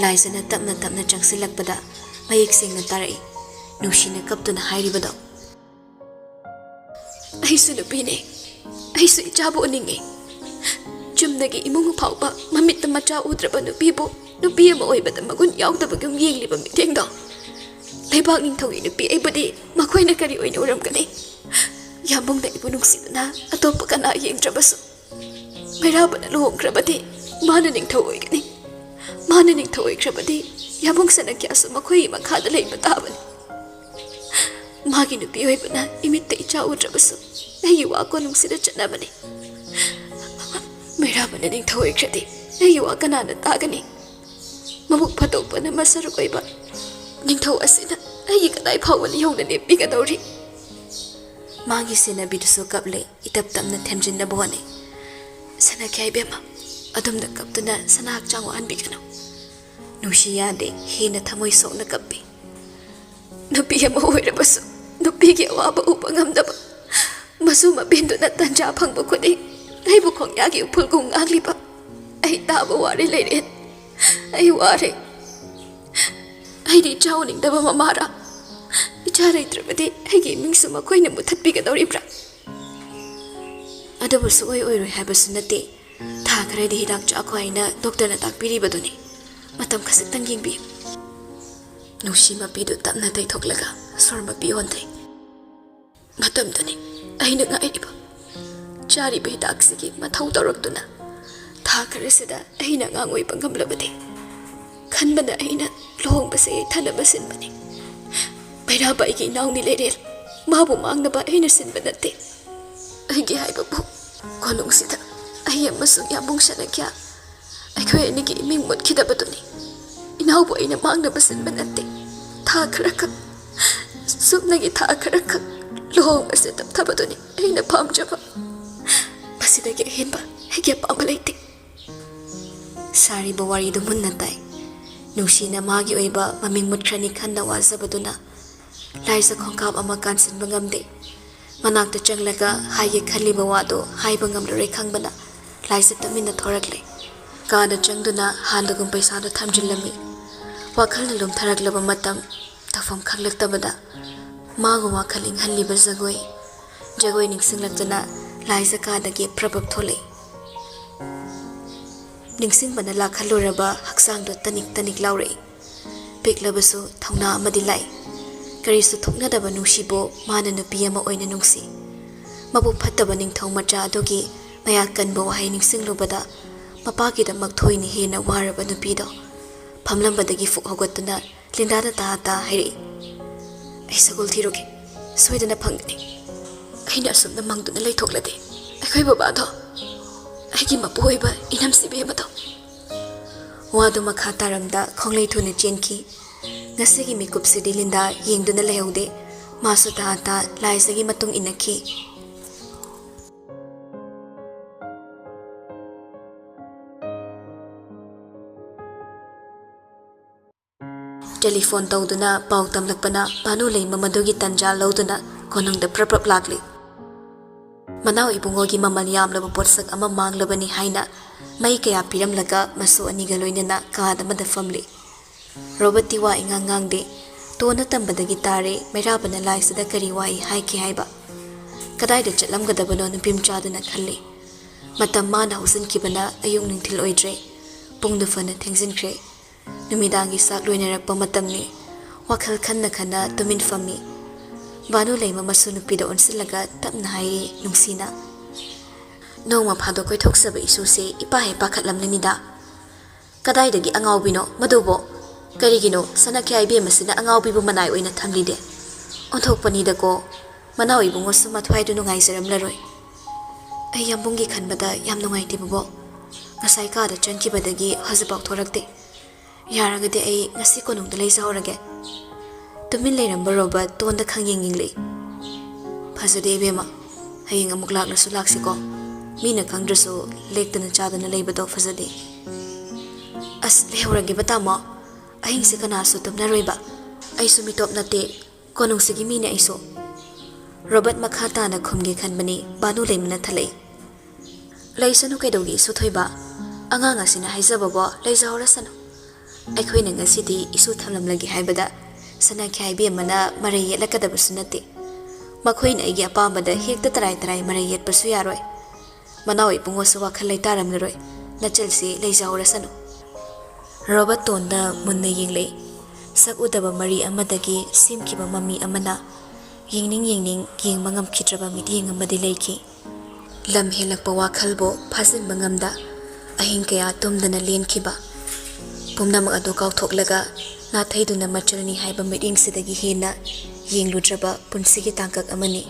ꯂꯥꯏꯖꯅ ꯇꯞꯅ ꯇꯞꯅ ꯆꯪꯁꯤꯜꯂꯛꯄꯗ ꯃꯌꯦꯛ ꯁꯦꯡꯅ ꯇꯥꯔꯛꯏ꯫ ꯅꯨꯡꯁꯤꯅ ꯀꯞꯇꯨꯅ ꯍꯥꯏꯔꯤꯕꯗꯣ꯫ "ꯑꯩꯁꯨ ꯅꯨꯄꯤꯅꯦ, ꯑꯩꯁꯨ ꯏꯆꯥꯕꯨ ꯎꯅꯤꯡꯉꯤ꯫ ꯆꯨꯝꯅꯒꯤ ꯏꯃꯨꯡ ꯐꯥꯎꯕ ꯃꯃꯤꯠꯇ ꯃꯆꯥ ꯎꯗ꯭ꯔꯕ ꯅꯨꯄꯤꯕꯨ ꯅꯨꯄꯤ ꯑꯃ ꯑꯣꯏꯕꯗ ꯃꯒꯨꯟ ꯌꯥꯎꯗꯕꯒꯨꯝ ꯌꯦꯡꯂꯤꯕ ꯃꯤꯠꯌꯦꯡꯗꯣ꯫ ꯂꯩꯕꯥꯛ ꯅꯤꯡꯊꯧꯒꯤ ꯅꯨꯄꯤ ꯑꯩꯕꯨꯗꯤ ꯃꯈꯣꯏꯅ ꯀꯔꯤ ꯑꯣꯏꯅ ꯎꯔꯝꯒꯅꯤ? ꯌꯥꯝꯕꯨꯡꯅ ꯑꯩꯕꯨ ꯅꯨꯡꯁꯤꯗꯨꯅ ꯑꯇꯣꯞꯄ ꯀꯅꯥ ꯌꯦꯡꯗ꯭ꯔꯕꯁꯨ, ꯃꯩꯔꯥꯕꯅ ꯂꯨꯍꯣꯡꯈ꯭ꯔꯕꯗꯤ ꯃꯥꯅ ꯅꯤꯡꯊꯧ ꯑꯣꯏꯒꯅꯤ꯫ ꯃꯥꯅ ꯅꯤꯡꯊꯧ ꯑꯣꯏꯈ꯭ꯔꯕꯗꯤ ꯌꯥꯕꯨꯡ ꯁꯅꯥꯈ꯭ꯌꯥꯁꯨ ꯃꯈꯣꯏꯒꯤ ꯃꯈꯥꯗ ꯂꯩꯕ ꯇꯥꯕꯅꯤ꯫ ꯃꯥꯒꯤ ꯅꯨꯄꯤ ꯑꯣꯏꯕꯅ ꯏꯃꯤꯠꯇ ꯏꯆꯥ ꯎꯗ꯭ꯔꯕꯁꯨ ꯑꯩꯒꯤ ꯋꯥ ꯀꯣꯅꯨꯡꯁꯤꯗ ꯆꯠꯅꯕꯅꯤ꯫ ꯃꯩꯔꯥꯕꯅ ꯅꯤꯡꯊꯧ ꯑꯣꯏꯈ꯭ꯔꯗꯤ ꯑꯩꯒꯤ ꯋꯥ ꯀꯅꯥꯅ ꯇꯥꯒꯅꯤ? ꯃꯕꯨꯛ ꯐꯠꯇꯣꯛꯄꯅ ꯃꯁꯔꯨꯛ ꯑꯣꯏꯕ ꯅꯤꯡꯊꯧ ꯑꯁꯤꯅ ꯑꯩꯒꯤ ꯀꯗꯥꯏ ꯐꯥꯎꯕ ꯂꯤꯍꯧꯅ ꯂꯦꯞꯄꯤꯒꯗꯧꯔꯤ?" ꯃꯥꯒꯤ ꯁꯦꯟꯅꯕꯤꯗꯨꯁꯨ ꯀꯞꯂꯦ꯫ ꯏꯇꯞ ꯇꯞꯅ ꯊꯦꯝꯖꯤꯟꯅꯕ ꯍꯣꯠꯅꯩ꯫ "ꯁꯅꯥꯈ꯭ꯌꯥ ꯏꯕꯦꯝꯃ, ꯑꯗꯨꯝꯅ ꯀꯞꯇꯨꯅ ꯁꯅꯥ ꯍꯛꯆꯥꯡ ꯋꯥꯍꯟꯕꯤꯒꯅꯨ꯫" ꯅꯨꯡꯁꯤ ꯌꯥꯗꯦ, ꯍꯦꯟꯅ ꯊꯃꯣꯏ ꯁꯣꯛꯅ ꯀꯞꯄꯤ꯫ "ꯅꯨꯄꯤ ꯑꯃ ꯑꯣꯏꯔꯕꯁꯨ ꯅꯨꯄꯤꯒꯤ ꯑꯋꯥꯕ ꯎꯕ ꯉꯝꯗꯕ, ꯃꯁꯨ ꯃꯄꯦꯟꯗꯨꯅ ꯇꯟꯖꯥ ꯐꯪꯕ ꯈꯨꯗꯤꯡ ꯑꯩꯕꯨ ꯈꯣꯡꯌꯥꯒꯤ ꯎꯐꯨꯜꯒꯨꯝ ꯉꯥꯛꯂꯤꯕ ꯑꯩ ꯇꯥꯕ ꯋꯥꯔꯦ ꯂꯩꯔꯦꯟ꯫ ꯑꯩ ꯋꯥꯔꯦ꯫ ꯑꯩꯗꯤ ꯏꯆꯥ ꯎꯅꯤꯡꯗꯕ ꯃꯃꯥꯔꯥ? ꯏꯆꯥ ꯂꯩꯇ꯭ꯔꯕꯗꯤ ꯑꯩꯒꯤ ꯏꯃꯤꯡꯁꯨ ꯃꯈꯣꯏꯅ ꯃꯨꯊꯠꯄꯤꯒꯗꯧꯔꯤꯕ꯭ꯔꯥ?" "ꯑꯗꯨꯕꯨ ꯁꯨꯛꯑꯣꯏ ꯑꯣꯏꯔꯣꯏ ꯍꯥꯏꯕꯁꯨ ꯅꯠꯇꯦ꯫ ꯊꯥ ꯈꯔꯗꯤ ꯍꯤꯗꯥꯛ ꯆꯥꯈꯣ ꯍꯥꯏꯅ ꯗꯣꯛꯇꯔꯅ ꯇꯥꯛꯄꯤꯔꯤꯕꯗꯨꯅꯤ꯫ ꯃꯇꯝ ꯈꯖꯤꯛꯇꯪ ꯌꯦꯡꯕꯤꯌꯨ꯫" ꯅꯨꯡꯁꯤ ꯃꯄꯤꯗꯨ ꯇꯞꯅ ꯇꯩꯊꯣꯛꯂꯒ ꯁꯣꯔ ꯃꯄꯤ ꯍꯣꯟꯊꯩ꯫ "ꯃꯇꯝꯗꯨꯅꯤ ꯑꯩꯅ ꯉꯥꯏꯔꯤꯕ꯫ ꯆꯥꯔꯤꯕ ꯍꯤꯗꯥꯛꯁꯤꯒꯤ ꯃꯊꯧ ꯇꯧꯔꯛꯇꯨꯅ ꯊꯥ ꯈꯔꯁꯤꯗ ꯑꯩꯅ ꯑꯉꯥꯡ ꯑꯣꯏꯕ ꯉꯝꯂꯕꯗꯤ ꯈꯟꯕꯅ ꯑꯩꯅ ꯂꯨꯍꯣꯡꯕꯁꯦ ꯌꯩꯊꯅꯕ ꯁꯤꯟꯕꯅꯤ꯫ ꯃꯩꯔꯥꯕ ꯑꯩꯒꯤ ꯏꯅꯥꯎꯅꯤ ꯂꯩꯔꯦꯜ, ꯃꯥꯕꯨ ꯃꯥꯡꯅꯕ ꯑꯩꯅ ꯁꯤꯟꯕ ꯅꯠꯇꯦ꯫ ꯑꯩꯒꯤ ꯍꯥꯏꯕꯕꯨ ꯀꯣꯅꯨꯡꯁꯤꯗ ꯑꯩ ꯑꯃꯁꯨꯡ ꯌꯥꯝꯕꯨꯡ ꯁꯅꯥꯈ꯭ꯌꯥ ꯑꯩꯈꯣꯏ ꯑꯅꯤꯒꯤ ꯏꯃꯤꯡ ꯃꯨꯠꯈꯤꯗꯕꯗꯨꯅꯤ꯫ ꯏꯅꯥꯎꯕꯨ ꯑꯩꯅ ꯃꯥꯡꯅꯕ ꯁꯤꯟꯕ ꯅꯠꯇꯦ꯫ ꯊꯥ ꯈꯔꯈꯛ, ꯁꯨꯞꯅꯒꯤ ꯊꯥ ꯈꯔꯈꯛ ꯂꯨꯍꯣꯡꯕꯁꯦ ꯇꯞꯊꯕꯗꯨꯅꯤ ꯑꯩꯅ ꯄꯥꯝꯖꯕ꯫ ꯃꯁꯤꯗꯒꯤ ꯑꯍꯦꯟꯕ ꯑꯩꯒꯤ ꯑꯄꯥꯝꯕ ꯂꯩꯇꯦ꯫ ꯁꯥꯔꯤꯕ ꯋꯥꯔꯤꯗꯨ ꯃꯨꯟꯅ ꯇꯥꯏ꯫ ꯅꯨꯡꯁꯤꯅ ꯃꯥꯒꯤ ꯑꯣꯏꯕ ꯃꯃꯤꯡ ꯃꯨꯠꯈ꯭ꯔꯅꯤ ꯈꯟꯅ ꯋꯥꯖꯕꯗꯨꯅ ꯂꯥꯏꯖ ꯈꯣꯡꯀꯥꯞ ꯑꯃ ꯀꯥꯟꯁꯤꯟꯕ ꯉꯝꯗꯦ꯫ ꯃꯅꯥꯛꯇ ꯆꯪꯂꯒ ꯍꯥꯏꯒꯦ ꯈꯜꯂꯤꯕ ꯋꯥꯗꯨ ꯍꯥꯏꯕ ꯉꯝꯂꯔꯣꯏ ꯈꯪꯕꯅ ꯂꯥꯏꯖ ꯇꯨꯃꯤꯟꯅ ꯊꯣꯔꯛꯂꯦ꯫ ꯀꯥꯗ ꯆꯪꯗꯨꯅ ꯍꯥꯟꯅꯒꯨꯝ ꯄꯩꯁꯥꯗꯨ ꯊꯝꯖꯤꯜꯂꯝꯃꯤ꯫ ꯋꯥꯈꯜꯅ ꯂꯨꯝꯊꯔꯛꯂꯕ ꯃꯇꯝ, ꯇꯧꯐꯝ ꯈꯪꯂꯛꯇꯕꯗ ꯃꯥꯒ ꯋꯥꯈꯜ ꯏꯪꯍꯜꯂꯤꯕ ꯖꯒꯣꯏ, ꯖꯒꯣꯏ ꯅꯤꯡꯁꯤꯡꯂꯛꯇꯨꯅ ꯂꯥꯏꯖ ꯀꯥꯗꯒꯤ ꯄ꯭ꯔꯞ ꯄ꯭ꯔꯞ ꯊꯣꯛꯂꯛꯏ꯫ ꯅꯤꯡꯁꯤꯡꯕꯅ ꯂꯥꯛꯍꯜꯂꯨꯔꯕ ꯍꯛꯆꯥꯡꯗꯣ ꯇꯅꯤꯛ ꯇꯅꯤꯛ ꯂꯥꯎꯔꯛꯏ꯫ ꯄꯤꯛꯂꯕꯁꯨ ꯊꯧꯅꯥ ꯑꯃꯗꯤ ꯂꯥꯛꯏ꯫ ꯀꯔꯤꯁꯨ ꯊꯣꯛꯅꯗꯕ ꯅꯨꯡꯁꯤꯕꯨ ꯃꯥꯅ ꯅꯨꯄꯤ ꯑꯃ ꯑꯣꯏꯅ ꯅꯨꯡꯁꯤ꯫ ꯃꯕꯨꯛ ꯐꯠꯇꯕ ꯅꯤꯡꯊꯧ ꯃꯆꯥ ꯑꯗꯨꯒꯤ ꯃꯌꯥ ꯀꯟꯕ ꯋꯥꯍꯩ ꯅꯤꯡꯁꯤꯡꯂꯨꯕꯗ ꯃꯄꯥꯒꯤꯗꯃꯛ ꯊꯣꯏꯅ ꯍꯦꯟꯅ ꯋꯥꯔꯕ ꯅꯨꯄꯤꯗꯣ ꯐꯝꯂꯝꯕꯗꯒꯤ ꯐꯨꯛ ꯍꯧꯒꯠꯇꯨꯅ ꯂꯤꯟꯗꯥꯗ ꯇꯥ ꯇꯥ ꯍꯥꯏꯔꯛꯏ꯫ "ꯑꯩ ꯁꯒꯣꯜ ꯊꯤꯔꯨꯒꯦ, ꯁꯣꯏꯗꯅ ꯐꯪꯒꯅꯤ꯫ ꯑꯩꯅ ꯑꯁꯨꯝꯅ ꯃꯪꯗꯨꯅ ꯂꯩꯊꯣꯛꯂꯗꯤ ꯑꯩꯈꯣꯏ ꯕꯕꯥꯗꯣ ꯑꯩꯒꯤ ꯃꯄꯨ ꯑꯣꯏꯕ ꯏꯅꯝ ꯁꯤꯕꯦꯝ ꯑꯗꯣ꯫" ꯋꯥꯗꯨ ꯃꯈꯥ ꯇꯥꯔꯝꯗ ꯈꯣꯡꯂꯩ ꯊꯨꯅ ꯆꯦꯟꯈꯤ꯫ ꯉꯁꯤꯒꯤ ꯃꯤꯀꯨꯞꯁꯤꯗꯤ ꯂꯤꯟꯗꯥ ꯌꯦꯡꯗꯨꯅ ꯂꯩꯍꯧꯗꯦ꯫ ꯃꯥꯁꯨ ꯇꯥ ꯇꯥ ꯂꯥꯏꯖꯒꯤ ꯃꯇꯨꯡ ꯏꯟꯅꯈꯤ꯫ ꯇꯦꯂꯤꯐꯣꯟ ꯇꯧꯗꯨꯅ ꯄꯥꯎ ꯇꯝꯂꯛꯄꯅ ꯚꯥꯅꯨ ꯂꯩꯃ ꯃꯗꯨꯒꯤ ꯇꯟꯖꯥ ꯂꯧꯗꯨꯅ ꯀꯣꯅꯨꯡꯗ ꯄ꯭ꯔꯞ ꯄ꯭ꯔꯞ ꯂꯥꯛꯂꯤ꯫ ꯃꯅꯥꯎ ꯏꯕꯨꯡꯉꯣꯒꯤ ꯃꯃꯜ ꯌꯥꯝꯂꯕ ꯄꯣꯠꯁꯛ ꯑꯃ ꯃꯥꯡꯂꯕꯅꯤ ꯍꯥꯏꯅ ꯃꯩ ꯀꯌꯥ ꯄꯤꯔꯝꯂꯒ ꯃꯁꯨ ꯑꯅꯤꯒ ꯂꯣꯏꯅꯅ ꯀꯥꯗ ꯑꯃꯗ ꯐꯝꯂꯤ꯫ ꯔꯣꯕꯔꯠꯇꯤ ꯋꯥ ꯏꯉꯥꯡ ꯉꯥꯡꯗꯦ꯫ ꯇꯣꯟꯅ ꯇꯝꯕꯗꯒꯤ ꯇꯥꯔꯦ ꯃꯩꯔꯥꯕꯅ ꯂꯥꯏꯁꯤꯗ ꯀꯔꯤ ꯋꯥꯍꯩ ꯍꯥꯏꯈꯤ ꯍꯥꯏꯕ꯫ ꯀꯗꯥꯏꯗ ꯆꯠꯂꯝꯒꯗꯕꯅꯣ ꯅꯨꯄꯤ ꯃꯆꯥꯗꯨꯅ ꯈꯜꯂꯤ꯫ ꯃꯇꯝ ꯃꯥꯅ ꯍꯧꯖꯤꯟꯈꯤꯕꯅ ꯑꯌꯨꯛ ꯅꯨꯡꯊꯤꯜ ꯑꯣꯏꯗ꯭ꯔꯦ꯫ ꯄꯨꯡꯗꯨ ꯐꯅ ꯊꯦꯡꯖꯤꯟꯈ꯭ꯔꯦ꯫ ꯅꯨꯃꯤꯗꯥꯡꯒꯤ ꯆꯥꯛ ꯂꯣꯏꯅꯔꯛꯄ ꯃꯇꯝꯅꯤ꯫ ꯋꯥꯈꯜ ꯈꯟꯅ ꯈꯟꯅ ꯇꯨꯃꯤꯟ ꯐꯝꯃꯤ꯫ ꯚꯥꯅꯨ ꯂꯩꯃ ꯃꯁꯨ ꯅꯨꯄꯤꯗ ꯑꯣꯟꯁꯤꯜꯂꯒ ꯇꯞꯅ ꯍꯥꯏꯔꯤ ꯅꯨꯡꯁꯤꯅ, ꯅꯣꯡꯃ ꯐꯥꯗꯣꯛ ꯀꯣꯏꯊꯣꯛꯆꯕ ꯏꯁꯨꯁꯦ ꯏꯄꯥ ꯍꯦꯛ ꯄꯥꯈꯠꯂꯝꯂꯅꯤꯗ꯫ ꯀꯗꯥꯏꯗꯒꯤ ꯑꯉꯥꯎꯕꯤꯅꯣ ꯃꯗꯨꯕꯣ? ꯀꯔꯤꯒꯤꯅꯣ ꯁꯅꯥꯈ꯭ꯌꯥꯏ ꯏꯕꯦꯝꯃꯁꯤꯅ ꯑꯉꯥꯎꯕꯤꯕꯨ ꯃꯅꯥꯏ ꯑꯣꯏꯅ ꯊꯝꯂꯤꯗꯦ? ꯑꯣꯟꯊꯣꯛꯄꯅꯤꯗꯀꯣ꯫ ꯃꯅꯥꯎ ꯏꯕꯨꯡꯉꯣꯁꯨ ꯃꯊ꯭ꯋꯥꯏꯗꯨ ꯅꯨꯡꯉꯥꯏꯖꯔꯝꯂꯔꯣꯏ꯫ ꯑꯩ ꯌꯥꯝꯕꯨꯡꯒꯤ ꯈꯟꯕꯗ ꯌꯥꯝ ꯅꯨꯡꯉꯥꯏꯇꯦ ꯕꯣꯕꯣꯛ꯫ ꯉꯁꯥꯏ ꯀꯥꯗ ꯆꯪꯈꯤꯕꯗꯒꯤ ꯍꯧꯖꯤꯛꯐꯥꯎ ꯊꯣꯔꯛꯇꯦ꯫ ꯌꯥꯔꯒꯗꯤ ꯑꯩ ꯉꯁꯤ ꯀꯣꯅꯨꯡꯗ ꯂꯩꯖꯍꯧꯔꯒꯦ꯫ ꯇꯨꯃꯤꯟ ꯂꯩꯔꯝꯕ ꯔꯣꯕꯔꯠ ꯇꯣꯟꯗ ꯈꯪꯌꯦꯡ ꯌꯦꯡꯂꯛꯏ꯫ ꯐꯖꯗꯦ ꯏꯕꯦꯝꯃ, ꯍꯌꯦꯡ ꯑꯃꯨꯛ ꯂꯥꯛꯂꯁꯨ ꯂꯥꯛꯁꯤꯀꯣ꯫ ꯃꯤꯅ ꯈꯪꯗ꯭ꯔꯁꯨ ꯂꯦꯛꯇꯅ ꯆꯥꯗꯅ ꯂꯩꯕꯗꯣ ꯐꯖꯗꯦ꯫ ꯑꯁ, ꯂꯩꯍꯧꯔꯒꯦꯕ ꯇꯥꯃꯣ꯫ ꯑꯍꯤꯡꯁꯦ ꯀꯅꯥꯁꯨ ꯇꯨꯝꯅꯔꯣꯏꯕ꯫ ꯑꯩꯁꯨ ꯃꯤꯇꯣꯞ ꯅꯠꯇꯦ, ꯀꯣꯅꯨꯡꯁꯤꯒꯤ ꯃꯤꯅꯦ ꯑꯩꯁꯨ꯫ ꯔꯣꯕꯔꯠ ꯃꯈꯥ ꯇꯥꯅ ꯈꯨꯝꯒꯦ ꯈꯟꯕꯅꯤ, ꯕꯥꯅꯨ ꯂꯩꯃꯅ ꯊꯠꯂꯛꯏ꯫ ꯂꯩꯁꯅꯨ ꯀꯩꯗꯧꯒꯦ ꯏꯁꯨ ꯊꯣꯏꯕ? ꯑꯉꯥꯡ ꯑꯁꯤꯅ ꯍꯥꯏꯖꯕꯕꯣ, ꯂꯩꯖꯍꯧꯔꯁꯅꯨ꯫ ꯑꯩꯈꯣꯏꯅ ꯉꯁꯤꯗꯤ ꯏꯁꯨ ꯊꯝꯂꯝꯂꯒꯦ ꯍꯥꯏꯕꯗ ꯁꯅꯥꯈ꯭ꯌꯥꯏ ꯏꯕꯦꯝꯃꯅ ꯃꯔꯩ ꯌꯦꯠꯂꯛꯀꯗꯕꯁꯨ ꯅꯠꯇꯦ꯫ ꯃꯈꯣꯏꯅ ꯑꯩꯒꯤ ꯑꯄꯥꯝꯕꯗ ꯍꯦꯛꯇ ꯇꯔꯥꯏ ꯇꯔꯥꯏ ꯃꯔꯩ ꯌꯦꯠꯄꯁꯨ ꯌꯥꯔꯣꯏ꯫ ꯃꯅꯥꯎ ꯏꯕꯨꯡꯉꯣꯁꯨ ꯋꯥꯈꯜ ꯂꯩꯇꯥꯔꯝꯂꯔꯣꯏ꯫ ꯅꯆꯜꯁꯤ ꯂꯩꯖꯍꯧꯔꯁꯅꯨ꯫ ꯔꯣꯕꯔꯠ ꯇꯣꯟꯗ ꯃꯨꯟꯅ ꯌꯦꯡꯂꯛꯏ꯫ ꯁꯛ ꯎꯗꯕ ꯃꯔꯤ ꯑꯃꯗꯒꯤ ꯁꯦꯝꯈꯤꯕ ꯃꯃꯤ ꯑꯃꯅ ꯌꯦꯡꯅꯤꯡ ꯌꯦꯡꯅꯤꯡ ꯌꯦꯡꯕ ꯉꯝꯈꯤꯗ꯭ꯔꯕ ꯃꯤꯠꯌꯦꯡ ꯑꯃꯗꯤ ꯂꯩꯈꯤ꯫ ꯂꯝ ꯍꯦꯜꯂꯛꯄ ꯋꯥꯈꯜꯕꯨ ꯐꯥꯖꯤꯟꯕ ꯉꯝꯗ ꯑꯍꯤꯡ ꯀꯌꯥ ꯇꯨꯝꯗꯅ ꯂꯦꯟꯈꯤꯕ꯫ ꯄꯨꯝꯅꯃꯛ ꯑꯗꯨ ꯀꯥꯎꯊꯣꯛꯂꯒ ꯅꯥꯊꯩꯗꯨꯅ ꯃꯆꯜꯅꯤ ꯍꯥꯏꯕ ꯃꯤꯠꯌꯦꯡꯁꯤꯗꯒꯤ ꯍꯦꯟꯅ ꯌꯦꯡꯂꯨꯗ꯭ꯔꯕ ꯄꯨꯟꯁꯤꯒꯤ ꯇꯥꯡꯀꯛ ꯑꯃꯅꯤ꯫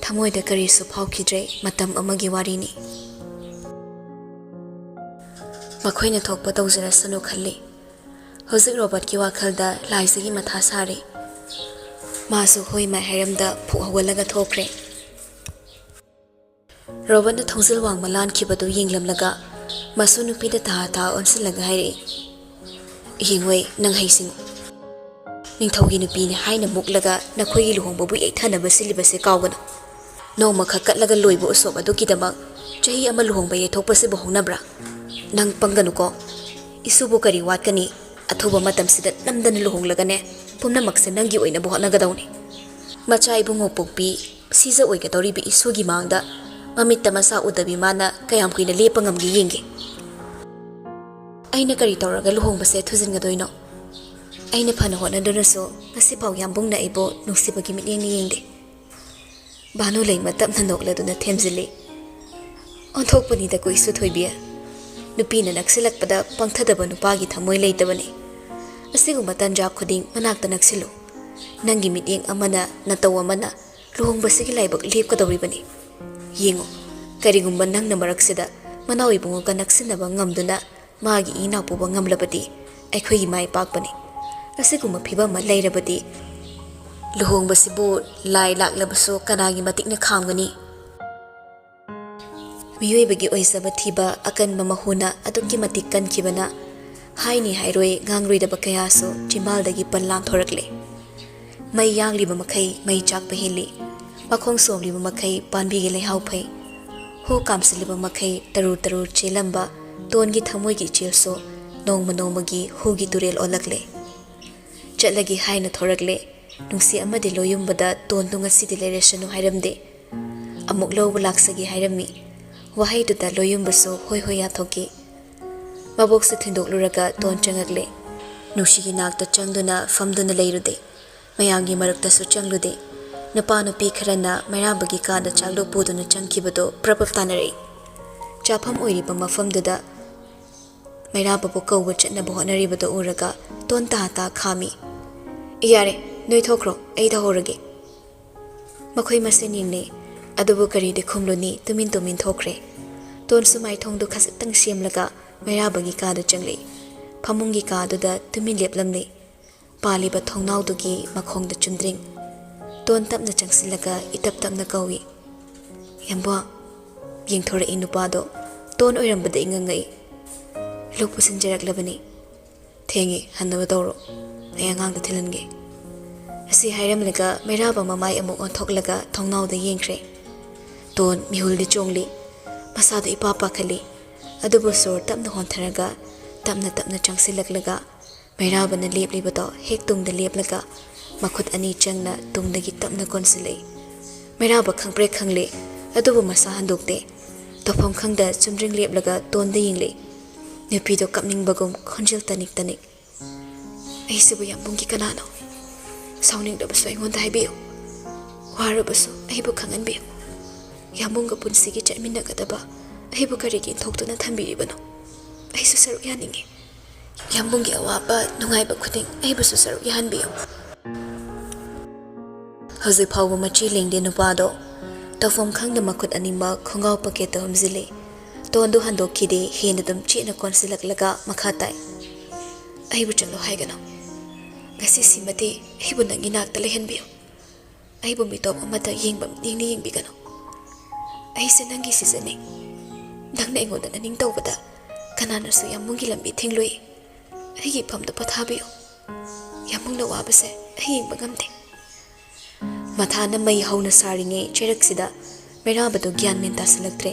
ꯊꯃꯣꯏꯗ ꯀꯔꯤꯁꯨ ꯐꯥꯎꯈꯤꯗ꯭ꯔꯦ, ꯃꯇꯝ ꯑꯃꯒꯤ ꯋꯥꯔꯤꯅꯤ꯫ ꯃꯈꯣꯏꯅ ꯊꯣꯛꯄ ꯇꯧꯖꯔꯁꯅꯨ ꯈꯜꯂꯤ꯫ ꯍꯧꯖꯤꯛ ꯔꯣꯕꯔꯠꯀꯤ ꯋꯥꯈꯜꯗ ꯂꯥꯏꯖꯒꯤ ꯃꯊꯥ ꯁꯥꯔꯤ꯫ ꯃꯥꯁꯨ ꯍꯣꯏ ꯃꯥꯏ ꯍꯥꯏꯔꯝꯗ ꯐꯨꯛ ꯍꯧꯒꯠꯂꯒ ꯊꯣꯛꯈ꯭ꯔꯦ꯫ ꯔꯣꯕꯔꯠꯅ ꯊꯣꯡꯖꯤꯜ ꯋꯥꯡꯃ ꯂꯥꯟꯈꯤꯕꯗꯨ ꯌꯦꯡꯂꯝꯂꯒ ꯃꯁꯨ ꯅꯨꯄꯤꯗ ꯇꯍꯥ ꯇꯍꯥ ꯑꯣꯟꯁꯤꯜꯂꯒ ꯍꯥꯏꯔꯛꯏ, "ꯌꯦꯡꯉꯣꯏ, ꯅꯪ ꯍꯩꯁꯤꯡꯉꯨ꯫ ꯅꯤꯡꯊꯧꯒꯤ ꯅꯨꯄꯤꯅꯤ ꯍꯥꯏꯅ ꯃꯨꯛꯂꯒ ꯅꯈꯣꯏꯒꯤ ꯂꯨꯍꯣꯡꯕꯕꯨ ꯌꯩꯊꯅꯕ ꯁꯤꯜꯂꯤꯕꯁꯦ ꯀꯥꯎꯒꯅꯨ꯫ ꯅꯣꯡꯃꯈꯛ ꯀꯠꯂꯒ ꯂꯣꯏꯕ ꯎꯁꯣꯞ ꯑꯗꯨꯒꯤꯗꯃꯛ ꯆꯍꯤ ꯑꯃ ꯂꯨꯍꯣꯡꯕ ꯌꯩꯊꯣꯛꯄꯁꯤꯕꯨ ꯍꯧꯅꯕ꯭ꯔꯥ? ꯅꯪ ꯄꯪꯒꯅꯨꯀꯣ꯫ ꯏꯁꯨꯕꯨ ꯀꯔꯤ ꯋꯥꯠꯀꯅꯤ? ꯑꯊꯨꯕ ꯃꯇꯝꯁꯤꯗ ꯅꯝꯗꯅ ꯂꯨꯍꯣꯡꯂꯒꯅꯦ, ꯄꯨꯝꯅꯃꯛꯁꯦ ꯅꯪꯒꯤ ꯑꯣꯏꯅꯕ ꯍꯣꯠꯅꯒꯗꯧꯅꯤ꯫ ꯃꯆꯥ ꯏꯕꯨꯡꯉꯣ ꯄꯣꯛꯄꯤ, ꯁꯤꯖ ꯑꯣꯏꯒꯗꯧꯔꯤꯕ ꯏꯁꯨꯒꯤ ꯃꯥꯡꯗ ꯃꯃꯤꯠꯇ ꯃꯆꯥ ꯎꯗꯕꯤ ꯃꯥꯅ ꯀꯌꯥꯝ ꯀꯨꯏꯅ ꯂꯦꯞꯄ ꯉꯝꯒꯦ ꯌꯦꯡꯒꯦ꯫ ꯑꯩꯅ ꯀꯔꯤ ꯇꯧꯔꯒ ꯂꯨꯍꯣꯡꯕꯁꯦ ꯊꯨꯖꯤꯟꯒꯗꯣꯏꯅꯣ? ꯑꯩꯅ ꯐꯅ ꯍꯣꯠꯅꯗꯨꯅꯁꯨ ꯉꯁꯤꯐꯥꯎ ꯌꯥꯝꯕꯨꯡꯅ ꯑꯩꯕꯨ ꯅꯨꯡꯁꯤꯕꯒꯤ ꯃꯤꯠꯌꯦꯡꯅ ꯌꯦꯡꯗꯦ꯫" ꯚꯥꯅꯨ ꯂꯩꯃ ꯇꯞꯅ ꯅꯣꯛꯂꯗꯨꯅ ꯊꯦꯝꯖꯤꯜꯂꯤ꯫ ꯑꯣꯟꯊꯣꯛꯄꯅꯤꯗ ꯀꯨꯏꯁꯨ ꯊꯣꯏꯕꯤ꯫ ꯅꯨꯄꯤꯅ ꯅꯛꯁꯤꯜꯂꯛꯄꯗ ꯄꯪꯊꯗꯕ ꯅꯨꯄꯥꯒꯤ ꯊꯃꯣꯏ ꯂꯩꯇꯕꯅꯤ꯫ ꯑꯁꯤꯒꯨꯝꯕ ꯇꯟꯖꯥ ꯈꯨꯗꯤꯡ ꯃꯅꯥꯛꯇ ꯅꯛꯁꯤꯜꯂꯨ꯫ ꯅꯪꯒꯤ ꯃꯤꯠꯌꯦꯡ ꯑꯃꯅ, ꯅꯇꯧ ꯑꯃꯅ ꯂꯨꯍꯣꯡꯕꯁꯤꯒꯤ ꯂꯥꯏꯕꯛ ꯂꯦꯞꯀꯗꯧꯔꯤꯕꯅꯤ꯫ ꯌꯦꯡꯉꯨ, ꯀꯔꯤꯒꯨꯝꯕ ꯅꯪꯅ ꯃꯔꯛꯁꯤꯗ ꯃꯅꯥꯎ ꯏꯕꯨꯡꯉꯣꯒ ꯅꯛꯁꯤꯟꯅꯕ ꯉꯝꯗꯨꯅ ꯃꯥꯒꯤ ꯏ ꯅꯥꯎ ꯄꯨꯕ ꯉꯝꯂꯕꯗꯤ ꯑꯩꯈꯣꯏꯒꯤ ꯃꯥꯏ ꯄꯥꯛꯄꯅꯤ꯫ ꯑꯁꯤꯒꯨꯝꯕ ꯐꯤꯕꯝ ꯑꯃ ꯂꯩꯔꯕꯗꯤ ꯂꯨꯍꯣꯡꯕꯁꯤꯕꯨ ꯂꯥꯏ ꯂꯥꯛꯂꯕꯁꯨ ꯀꯅꯥꯒꯤ ꯃꯇꯤꯛꯅ ꯈꯥꯝꯒꯅꯤ? ꯃꯤꯑꯣꯏꯕꯒꯤ ꯑꯣꯏꯖꯕ ꯊꯤꯕ ꯑꯀꯟꯕ ꯃꯍꯨꯅ ꯑꯗꯨꯛꯀꯤ ꯃꯇꯤꯛ ꯀꯟꯈꯤꯕꯅ ꯍꯥꯏꯅꯤ ꯍꯥꯏꯔꯣꯏ ꯉꯥꯡꯂꯣꯏꯗꯕ ꯀꯌꯥꯁꯨ ꯆꯤꯝꯕꯥꯜꯗꯒꯤ ꯄꯟ ꯂꯥꯟꯊꯣꯔꯛꯂꯦ꯫ ꯃꯩ ꯌꯥꯡꯂꯤꯕ ꯃꯈꯩ ꯃꯩ ꯆꯥꯛꯄ ꯍꯦꯜꯂꯤ꯫ ꯃꯈꯣꯡ ꯁꯣꯝꯂꯤꯕ ꯃꯈꯩ ꯄꯥꯝꯕꯤꯒꯤ ꯂꯩꯍꯥꯎ ꯐꯩ꯫ ꯍꯨ ꯀꯥꯝꯁꯤꯜꯂꯤꯕ ꯃꯈꯩ ꯇꯔꯨ ꯇꯔꯨ ꯆꯦꯜꯂꯝꯕ ꯇꯣꯟꯒꯤ ꯊꯃꯣꯏꯒꯤ ꯏꯆꯦꯜꯁꯨ ꯅꯣꯡꯃ ꯅꯣꯡꯃꯒꯤ ꯍꯨꯒꯤ ꯇꯨꯔꯦꯜ ꯑꯣꯜꯂꯛꯂꯦ꯫ ꯆꯠꯂꯒꯦ ꯍꯥꯏꯅ ꯊꯣꯔꯛꯂꯦ꯫ ꯅꯨꯡꯁꯤ ꯑꯃꯗꯤ ꯂꯣꯌꯨꯝꯕꯗ ꯇꯣꯟꯗꯨ ꯉꯁꯤꯗꯤ ꯂꯩꯔꯁꯅꯨ ꯍꯥꯏꯔꯝꯗꯦ꯫ ꯑꯃꯨꯛ ꯂꯧꯕ ꯂꯥꯛꯆꯒꯦ ꯍꯥꯏꯔꯝꯃꯤ꯫ ꯋꯥꯍꯩꯗꯨꯗ ꯂꯣꯌꯨꯝꯕꯁꯨ ꯍꯣꯏ ꯍꯣꯏ ꯌꯥꯊꯣꯛꯈꯤ꯫ ꯃꯕꯣꯛꯁꯨ ꯊꯤꯟꯗꯣꯛꯂꯨꯔꯒ ꯇꯣꯟ ꯆꯪꯉꯛꯂꯦ꯫ ꯅꯨꯡꯁꯤꯒꯤ ꯅꯥꯛꯇ ꯆꯪꯗꯨꯅ ꯐꯝꯗꯨꯅ ꯂꯩꯔꯨꯗꯦ꯫ ꯃꯌꯥꯝꯒꯤ ꯃꯔꯛꯇꯁꯨ ꯆꯪꯂꯨꯗꯦ꯫ ꯅꯨꯄꯥ ꯅꯨꯄꯤ ꯈꯔꯅ ꯃꯩꯔꯥꯕꯒꯤ ꯀꯥꯗ ꯆꯥꯛꯂꯨꯛ ꯄꯨꯗꯨꯅ ꯆꯪꯈꯤꯕꯗꯨ ꯄ꯭ꯔꯞ ꯄ꯭ꯔꯞ ꯇꯥꯅꯔꯛꯏ꯫ ꯆꯥꯐꯝ ꯑꯣꯏꯔꯤꯕ ꯃꯐꯝꯗꯨꯗ ꯃꯩꯔꯥꯕꯕꯨ ꯀꯧꯕ ꯆꯠꯅꯕ ꯍꯣꯠꯅꯔꯤꯕꯗꯨ ꯎꯔꯒ ꯇꯣꯟ ꯇꯥ ꯇꯥ ꯈꯥꯝꯃꯤ꯫ "ꯌꯥꯔꯦ, ꯅꯣꯏ ꯊꯣꯛꯈ꯭ꯔꯣ, ꯑꯩ ꯇꯧꯍꯧꯔꯒꯦ꯫" ꯃꯈꯣꯏ ꯃꯁꯦꯟ ꯌꯦꯡꯅꯩ꯫ ꯑꯗꯨꯕꯨ ꯀꯔꯤꯗꯤ ꯈꯨꯝꯂꯨꯅꯤ, ꯇꯨꯃꯤꯟ ꯇꯨꯃꯤꯟ ꯊꯣꯛꯈ꯭ꯔꯦ꯫ ꯇꯣꯟꯁꯨ ꯃꯥꯏꯊꯣꯡꯗꯨ ꯈꯖꯤꯛꯇꯪ ꯁꯦꯝꯂꯒ ꯃꯩꯔꯥꯕꯒꯤ ꯀꯥꯗ ꯆꯪꯂꯛꯏ꯫ ꯐꯃꯨꯡꯒꯤ ꯀꯥꯗꯨꯗ ꯇꯨꯃꯤꯟ ꯂꯦꯞꯂꯝꯂꯦ꯫ ꯄꯥꯜꯂꯤꯕ ꯊꯣꯡꯅꯥꯎꯗꯨꯒꯤ ꯃꯈꯣꯡꯗ ꯆꯨꯝꯗ꯭ꯔꯤꯡ꯫ ꯇꯣꯟ ꯇꯞꯅ ꯆꯪꯁꯤꯜꯂꯒ ꯏꯇꯞ ꯇꯞꯅ ꯀꯧꯏ, "ꯌꯥꯝꯕꯣ!" ꯌꯦꯡꯊꯣꯔꯛꯏ ꯅꯨꯄꯥꯗꯣ꯫ ꯇꯣꯟ ꯑꯣꯏꯔꯝꯕꯗ ꯏꯉꯛ ꯉꯛꯏ꯫ "ꯂꯨꯛ ꯄꯨꯁꯤꯟꯖꯔꯛꯂꯕꯅꯤ꯫ ꯊꯦꯡꯉꯤ, ꯍꯟꯅꯕ ꯇꯧꯔꯣ꯫ ꯑꯩ ꯑꯉꯥꯡꯗ ꯊꯤꯜꯍꯟꯒꯦ꯫" ꯑꯁꯤ ꯍꯥꯏꯔꯝꯂꯒ ꯃꯩꯔꯥꯕ ꯃꯃꯥꯏ ꯑꯃꯨꯛ ꯑꯣꯟꯊꯣꯛꯂꯒ ꯊꯣꯡꯅꯥꯎꯗ ꯌꯦꯡꯈ꯭ꯔꯦ꯫ ꯇꯣꯟ ꯃꯤꯍꯨꯜꯗꯤ ꯆꯣꯡꯂꯤ꯫ ꯃꯁꯥꯗꯣ ꯏꯄꯥ ꯄꯥꯈꯠꯂꯤ꯫ ꯑꯗꯨꯕꯨ ꯁꯣꯔ ꯇꯞꯅ ꯍꯣꯟꯊꯔꯒ ꯇꯞꯅ ꯇꯞꯅ ꯆꯪꯁꯤꯜꯂꯛꯂꯒ ꯃꯩꯔꯥꯕꯅ ꯂꯦꯞꯂꯤꯕꯗꯣ ꯍꯦꯛ ꯇꯨꯡꯗ ꯂꯦꯞꯂꯒ ꯃꯈꯨꯠ ꯑꯅꯤ ꯆꯪꯅ ꯇꯨꯡꯗꯒꯤ ꯇꯞꯅ ꯀꯣꯟꯁꯤꯜꯂꯛꯏ꯫ ꯃꯩꯔꯥꯕ ꯈꯪꯄ꯭ꯔꯦꯛ ꯈꯪꯂꯦ, ꯑꯗꯨꯕꯨ ꯃꯁꯥ ꯍꯟꯗꯣꯛꯇꯦ꯫ ꯇꯧꯐꯝ ꯈꯪꯗ ꯆꯨꯝꯗ꯭ꯔꯤꯡ ꯂꯦꯞꯂꯒ ꯇꯣꯟꯗ ꯌꯦꯡꯂꯦ꯫ ꯅꯨꯄꯤꯗꯣ ꯀꯞꯅꯤꯡꯕꯒꯨꯝ ꯈꯣꯟꯖꯦꯜ ꯇꯅꯤꯛ ꯇꯅꯤꯛ, "ꯑꯩꯁꯤꯕꯨ ꯌꯥꯝꯕꯨꯡꯒꯤ ꯀꯅꯥꯅꯣ? ꯁꯥꯎꯅꯤꯡꯂꯕꯁꯨ ꯑꯩꯉꯣꯟꯗ ꯍꯥꯏꯕꯤꯌꯨ, ꯋꯥꯔꯕꯁꯨ ꯑꯩꯕꯨ ꯈꯪꯍꯟꯕꯤꯌꯨ꯫ ꯌꯥꯝꯕꯨꯡꯒ ꯄꯨꯟꯁꯤꯒꯤ ꯆꯠꯃꯤꯟꯅꯒꯗꯕ ꯑꯩꯕꯨ ꯀꯔꯤꯒꯤ ꯏꯟꯊꯣꯛꯇꯨꯅ ꯊꯝꯕꯤꯔꯤꯕꯅꯣ? ꯑꯩꯁꯨ ꯁꯔꯨꯛ ꯌꯥꯅꯤꯡꯉꯤ꯫ ꯌꯥꯝꯕꯨꯡꯒꯤ ꯑꯋꯥꯕ ꯅꯨꯡꯉꯥꯏꯕ ꯈꯨꯗꯤꯡ ꯑꯩꯕꯨꯁꯨ ꯁꯔꯨꯛ ꯌꯥꯍꯟꯕꯤꯌꯨ꯫ ꯍꯧꯖꯤꯛ ꯐꯥꯎꯕ ꯃꯆꯤ ꯂꯦꯡꯗꯦ ꯅꯨꯄꯥꯗꯣ꯫ ꯇꯧꯐꯝ ꯈꯪꯗ ꯃꯈꯨꯠ ꯑꯅꯤꯃꯛ ꯈꯣꯡꯒ꯭ꯔꯥꯎ ꯄꯀꯦꯠꯇ ꯍꯨꯝꯖꯤꯜꯂꯤ꯫ ꯇꯣꯟꯗꯨ ꯍꯟꯗꯣꯛꯈꯤꯗꯦ, ꯍꯦꯟꯅ ꯑꯗꯨꯝ ꯆꯦꯠꯅ ꯀꯣꯟꯁꯤꯜꯂꯛꯂꯒ ꯃꯈꯥ ꯇꯥꯏ꯫ ꯑꯩꯕꯨ ꯆꯠꯂꯣ ꯍꯥꯏꯒꯅꯨ꯫ ꯉꯁꯤꯁꯤꯃꯗꯤ ꯑꯩꯕꯨ ꯅꯪꯒꯤ ꯅꯥꯛꯇ ꯂꯩꯍꯟꯕꯤꯌꯨ꯫ ꯑꯩꯕꯨ ꯃꯤꯇꯣꯞ ꯑꯃꯗ ꯌꯦꯡꯕ ꯃꯤꯠꯌꯦꯡꯅ ꯌꯦꯡꯕꯤꯒꯅꯨ꯫ ꯑꯩꯁꯦ ꯅꯪꯒꯤ ꯁꯤꯖꯅꯤ꯫ ꯅꯪꯅ ꯑꯩꯉꯣꯟꯗ ꯅꯅꯤꯡ ꯇꯧꯕꯗ ꯀꯅꯥꯅꯁꯨ ꯌꯥꯝꯕꯨꯡꯒꯤ ꯂꯝꯕꯤ ꯊꯤꯡꯂꯨꯏ꯫ ꯑꯩꯒꯤ ꯏꯐꯝꯗ ꯄꯣꯊꯥꯕꯤꯌꯨ꯫ ꯌꯥꯝꯕꯨꯡꯅ ꯋꯥꯕꯁꯦ ꯑꯩ ꯌꯦꯡꯕ ꯉꯝꯗꯦ꯫ ꯃꯊꯥꯅ ꯃꯩ ꯍꯧꯅ ꯁꯥꯔꯤꯉꯩ ꯆꯩꯔꯛꯁꯤꯗ ꯃꯩꯔꯥꯕꯗꯨ ꯒ꯭ꯌꯥꯟ ꯃꯦꯟ ꯇꯥꯁꯤꯜꯂꯛꯇ꯭ꯔꯦ꯫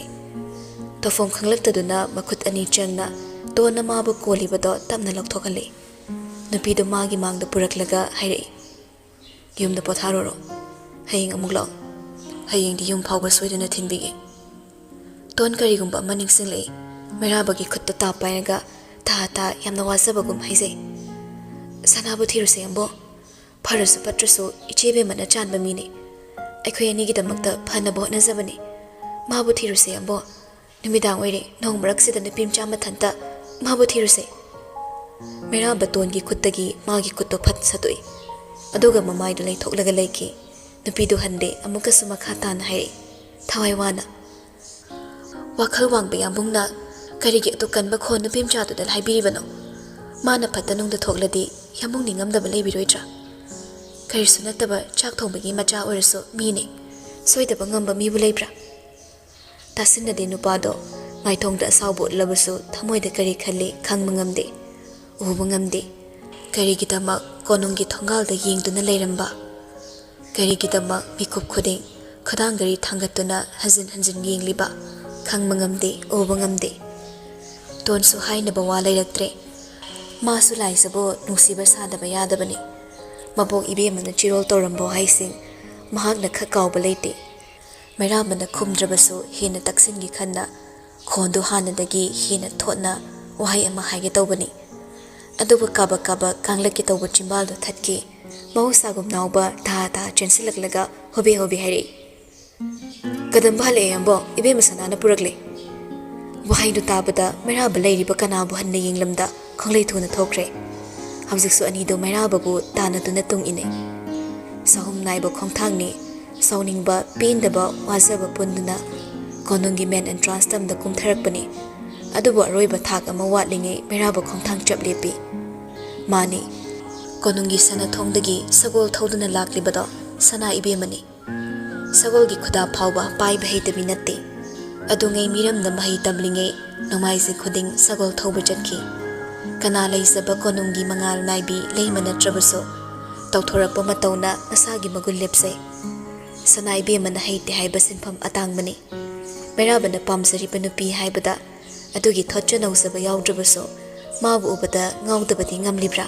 ꯇꯧꯐꯝ ꯈꯪꯂꯛꯇꯗꯨꯅ ꯃꯈꯨꯠ ꯑꯅꯤ ꯆꯪꯅ ꯇꯣꯟꯅ ꯃꯥꯕꯨ ꯀꯣꯜꯂꯤꯕꯗꯣ ꯇꯞꯅ ꯂꯧꯊꯣꯛꯍꯜꯂꯤ꯫ ꯅꯨꯄꯤꯗꯨ ꯃꯥꯒꯤ ꯃꯥꯡꯗ ꯄꯨꯔꯛꯂꯒ ꯍꯥꯏꯔꯛꯏ, "ꯌꯨꯝꯗ ꯄꯣꯊꯥꯔꯨꯔꯣ꯫ ꯍꯌꯦꯡ ꯑꯃꯨꯛ ꯂꯥꯛꯑꯣ꯫ ꯍꯌꯦꯡꯗꯤ ꯌꯨꯝ ꯐꯥꯎꯕ ꯁꯣꯏꯗꯅ ꯊꯤꯟꯕꯤꯒꯦ꯫" ꯇꯣꯟ ꯀꯔꯤꯒꯨꯝꯕ ꯑꯃ ꯅꯤꯡꯁꯤꯡꯂꯛꯏ꯫ ꯃꯩꯔꯥꯕꯒꯤ ꯈꯨꯠꯇ ꯇꯥꯞ ꯄꯥꯏꯔꯒ ꯊꯥ ꯊꯥ ꯌꯥꯝꯅ ꯋꯥꯖꯕꯒꯨꯝ ꯍꯥꯏꯖꯩ, "ꯁꯅꯥꯕꯨ ꯊꯤꯔꯨꯁꯦ ꯌꯥꯝꯕꯣ꯫ ꯐꯔꯁꯨ ꯐꯠꯇ꯭ꯔꯁꯨ ꯏꯆꯦ ꯕꯦꯝꯃꯅ ꯆꯥꯟꯕ ꯃꯤꯅꯤ꯫ ꯑꯩꯈꯣꯏ ꯑꯅꯤꯒꯤꯗꯃꯛꯇ ꯐꯅꯕ ꯍꯣꯠꯅꯖꯕꯅꯤ꯫ ꯃꯥꯕꯨ ꯊꯤꯔꯨꯁꯦ ꯌꯥꯝꯕꯣ꯫ ꯅꯨꯃꯤꯗꯥꯡ ꯑꯣꯏꯔꯦ, ꯅꯣꯡ ꯃꯔꯛꯁꯤꯗ ꯅꯨꯄꯤ ꯃꯆꯥ ꯃꯊꯟꯇ꯫ ꯃꯥꯕꯨ ꯊꯤꯔꯨꯁꯦ꯫" ꯃꯩꯔꯥꯕ ꯇꯣꯟꯒꯤ ꯈꯨꯠꯇꯒꯤ ꯃꯥꯒꯤ ꯈꯨꯠꯇꯣ ꯐꯠ ꯁꯠꯇꯣꯛꯏ꯫ ꯑꯗꯨꯒ ꯃꯃꯥꯏꯗꯨ ꯂꯩꯊꯣꯛꯂꯒ ꯂꯩꯈꯤ꯫ ꯅꯨꯄꯤꯗꯨ ꯍꯟꯗꯦ, ꯑꯃꯨꯛꯀꯁꯨ ꯃꯈꯥ ꯇꯥꯅ ꯍꯥꯏꯔꯛꯏ, ꯊꯋꯥꯏ ꯋꯥꯅ, "ꯋꯥꯈꯜ ꯋꯥꯡꯕ ꯌꯥꯝꯕꯨꯡꯅ ꯀꯔꯤꯒꯤ ꯑꯗꯨꯛ ꯀꯟꯕ ꯈꯣꯟ ꯅꯨꯄꯤ ꯃꯆꯥꯗꯨꯗ ꯍꯥꯏꯕꯤꯔꯤꯕꯅꯣ? ꯃꯥꯅ ꯐꯠꯇ ꯅꯨꯡꯗ ꯊꯣꯛꯂꯗꯤ ꯌꯥꯝꯕꯨꯡ ꯅꯤꯡꯉꯝꯗꯕ ꯂꯩꯕꯤꯔꯣꯏꯗ꯭ꯔꯥ? ꯀꯔꯤꯁꯨ ꯅꯠꯇꯕ ꯆꯥꯛ ꯊꯣꯡꯕꯒꯤ ꯃꯆꯥ ꯑꯣꯏꯔꯁꯨ ꯃꯤꯅꯤ꯫ ꯁꯣꯏꯗꯕ ꯉꯝꯕ ꯃꯤꯕꯨ ꯂꯩꯕ꯭ꯔꯥ?" ꯇꯥꯁꯤꯟꯅꯗꯦ ꯅꯨꯄꯥꯗꯣ꯫ ꯃꯥꯏꯊꯣꯡꯗ ꯑꯁꯥꯎꯕ ꯎꯠꯂꯕꯁꯨ ꯊꯃꯣꯏꯗ ꯀꯔꯤ ꯈꯜꯂꯤ ꯈꯪꯕ ꯉꯝꯗꯦ, ꯎꯕ ꯉꯝꯗꯦ꯫ ꯀꯔꯤꯒꯤꯗꯃꯛ ꯀꯣꯅꯨꯡꯒꯤ ꯊꯣꯡꯒꯥꯜꯗ ꯌꯦꯡꯗꯨꯅ ꯂꯩꯔꯝꯕ? ꯀꯔꯤꯒꯤꯗꯃꯛ ꯃꯤꯀꯨꯞ ꯈꯨꯗꯤꯡ ꯈꯨꯗꯥꯡ ꯒꯥꯔꯤ ꯊꯥꯡꯒꯠꯇꯨꯅ ꯍꯟꯖꯤꯟ ꯍꯟꯖꯤꯟ ꯌꯦꯡꯂꯤꯕ? ꯈꯪꯕ ꯉꯝꯗꯦ, ꯎꯕ ꯉꯝꯗꯦ꯫ ꯇꯣꯟꯁꯨ ꯍꯥꯏꯅꯕ ꯋꯥ ꯂꯩꯔꯛꯇ꯭ꯔꯦ꯫ ꯃꯥꯁꯨ ꯂꯥꯏꯖꯕꯨ ꯅꯨꯡꯁꯤꯕ ꯁꯥꯗꯕ ꯌꯥꯗꯕꯅꯤ꯫ ꯃꯕꯣꯛ ꯏꯕꯦꯝꯃꯅ ꯆꯤꯔꯣꯜ ꯇꯧꯔꯝꯕ ꯋꯥꯍꯩꯁꯤꯡ ꯃꯍꯥꯛꯅ ꯈꯛ ꯀꯥꯎꯕ ꯂꯩꯇꯦ꯫ ꯃꯩꯔꯥꯕꯅ ꯈꯨꯝꯗ꯭ꯔꯕꯁꯨ ꯍꯦꯟꯅ ꯇꯛꯁꯤꯟꯒꯦ ꯈꯟꯅ ꯈꯣꯟꯗꯨ ꯍꯥꯟꯅꯗꯒꯤ ꯍꯦꯟꯅ ꯊꯣꯠꯅ ꯋꯥꯍꯩ ꯑꯃ ꯍꯥꯏꯒꯦ ꯇꯧꯕꯅꯤ꯫ ꯑꯗꯨꯕꯨ ꯀꯥꯕꯛ ꯀꯥꯕꯛ ꯀꯥꯡꯂꯛꯀꯦ ꯇꯧꯕ ꯆꯤꯝꯕꯥꯜꯗꯨ ꯊꯠꯈꯤ꯫ ꯃꯍꯧꯁꯥꯒꯨꯝ ꯅꯥꯎꯕ ꯊꯥ ꯊꯥ ꯆꯦꯟꯁꯤꯜꯂꯛꯂꯒ ꯍꯣꯕꯦ ꯍꯣꯕꯦ ꯍꯥꯏꯔꯛꯏ, "ꯀꯗꯝꯕ ꯍꯜꯂꯛꯑꯦ ꯌꯥꯝꯕꯣ, ꯏꯕꯦꯝꯃ ꯁꯅꯥꯅ ꯄꯨꯔꯛꯂꯦ꯫" ꯋꯥꯍꯩꯗꯨ ꯇꯥꯕꯗ ꯃꯩꯔꯥꯕ ꯂꯩꯔꯤꯕ ꯀꯅꯥꯕꯨ ꯍꯟꯅ ꯌꯦꯡꯂꯝꯗ ꯈꯪꯂꯩ ꯊꯨꯅ ꯊꯣꯛꯈ꯭ꯔꯦ꯫ ꯍꯧꯖꯤꯛꯁꯨ ꯑꯅꯤꯗꯨ ꯃꯩꯔꯥꯕꯕꯨ ꯇꯥꯟꯅꯗꯨꯅ ꯇꯨꯡ ꯏꯟꯅꯩ꯫ ꯆꯍꯨꯝ ꯅꯥꯏꯕ ꯈꯣꯡꯊꯥꯡꯅꯤ꯫ ꯁꯥꯎꯅꯤꯡꯕ, ꯄꯦꯟꯗꯕ, ꯋꯥꯖꯕ ꯄꯨꯟꯗꯨꯅ ꯀꯣꯅꯨꯡꯒꯤ main entrance ꯇꯝꯗ ꯀꯨꯝꯊꯔꯛꯄꯅꯤ꯫ ꯑꯗꯨꯕꯨ ꯑꯔꯣꯏꯕ ꯊꯥꯛ ꯑꯃ ꯋꯥꯠꯂꯤꯉꯩ ꯃꯩꯔꯥꯕ ꯈꯣꯡꯊꯥꯡ ꯆꯞ ꯂꯦꯞꯄꯤ꯫ ꯃꯥꯅꯤ, ꯀꯣꯅꯨꯡꯒꯤ ꯁꯅꯥꯊꯣꯡꯗꯒꯤ ꯁꯒꯣꯜ ꯊꯧꯗꯨꯅ ꯂꯥꯛꯂꯤꯕꯗꯣ ꯁꯅꯥ ꯏꯕꯦꯝꯃꯅꯤ꯫ ꯁꯒꯣꯜꯒꯤ ꯈꯨꯗꯥꯞ ꯐꯥꯎꯕ ꯄꯥꯏꯕ ꯍꯩꯇꯕꯤ ꯅꯠꯇꯦ꯫ ꯑꯗꯨꯉꯩ ꯃꯤꯔꯝꯗ ꯃꯍꯩ ꯇꯝꯂꯤꯉꯩ ꯅꯣꯡꯃꯥꯏꯖꯤꯡ ꯈꯨꯗꯤꯡ ꯁꯒꯣꯜ ꯊꯧꯕ ꯆꯠꯈꯤ꯫ ꯀꯅꯥ ꯂꯩꯖꯕ ꯀꯣꯅꯨꯡꯒꯤ ꯃꯉꯥꯜ ꯅꯥꯏꯕꯤ ꯂꯩꯃ ꯅꯠꯇ꯭ꯔꯕꯁꯨ ꯇꯧꯊꯣꯔꯛꯄ ꯃꯇꯧꯅ ꯃꯁꯥꯒꯤ ꯃꯒꯨꯟ ꯂꯦꯞꯆꯩ꯫ ꯁꯅꯥ ꯏꯕꯦꯝꯃꯅ ꯍꯩꯇꯦ ꯍꯥꯏꯕ ꯁꯤꯟꯐꯝ ꯑꯇꯥꯡꯕꯅꯤ꯫ ꯃꯩꯔꯥꯕꯅ ꯄꯥꯝꯖꯔꯤꯕ ꯅꯨꯄꯤ ꯍꯥꯏꯕꯗ ꯑꯗꯨꯒꯤ ꯊꯣꯠꯆ ꯅꯧꯖꯕ ꯌꯥꯎꯗ꯭ꯔꯕꯁꯨ ꯃꯥꯕꯨ ꯎꯕꯗ ꯉꯥꯎꯗꯕꯗꯤ ꯉꯝꯂꯤꯕ꯭ꯔꯥ?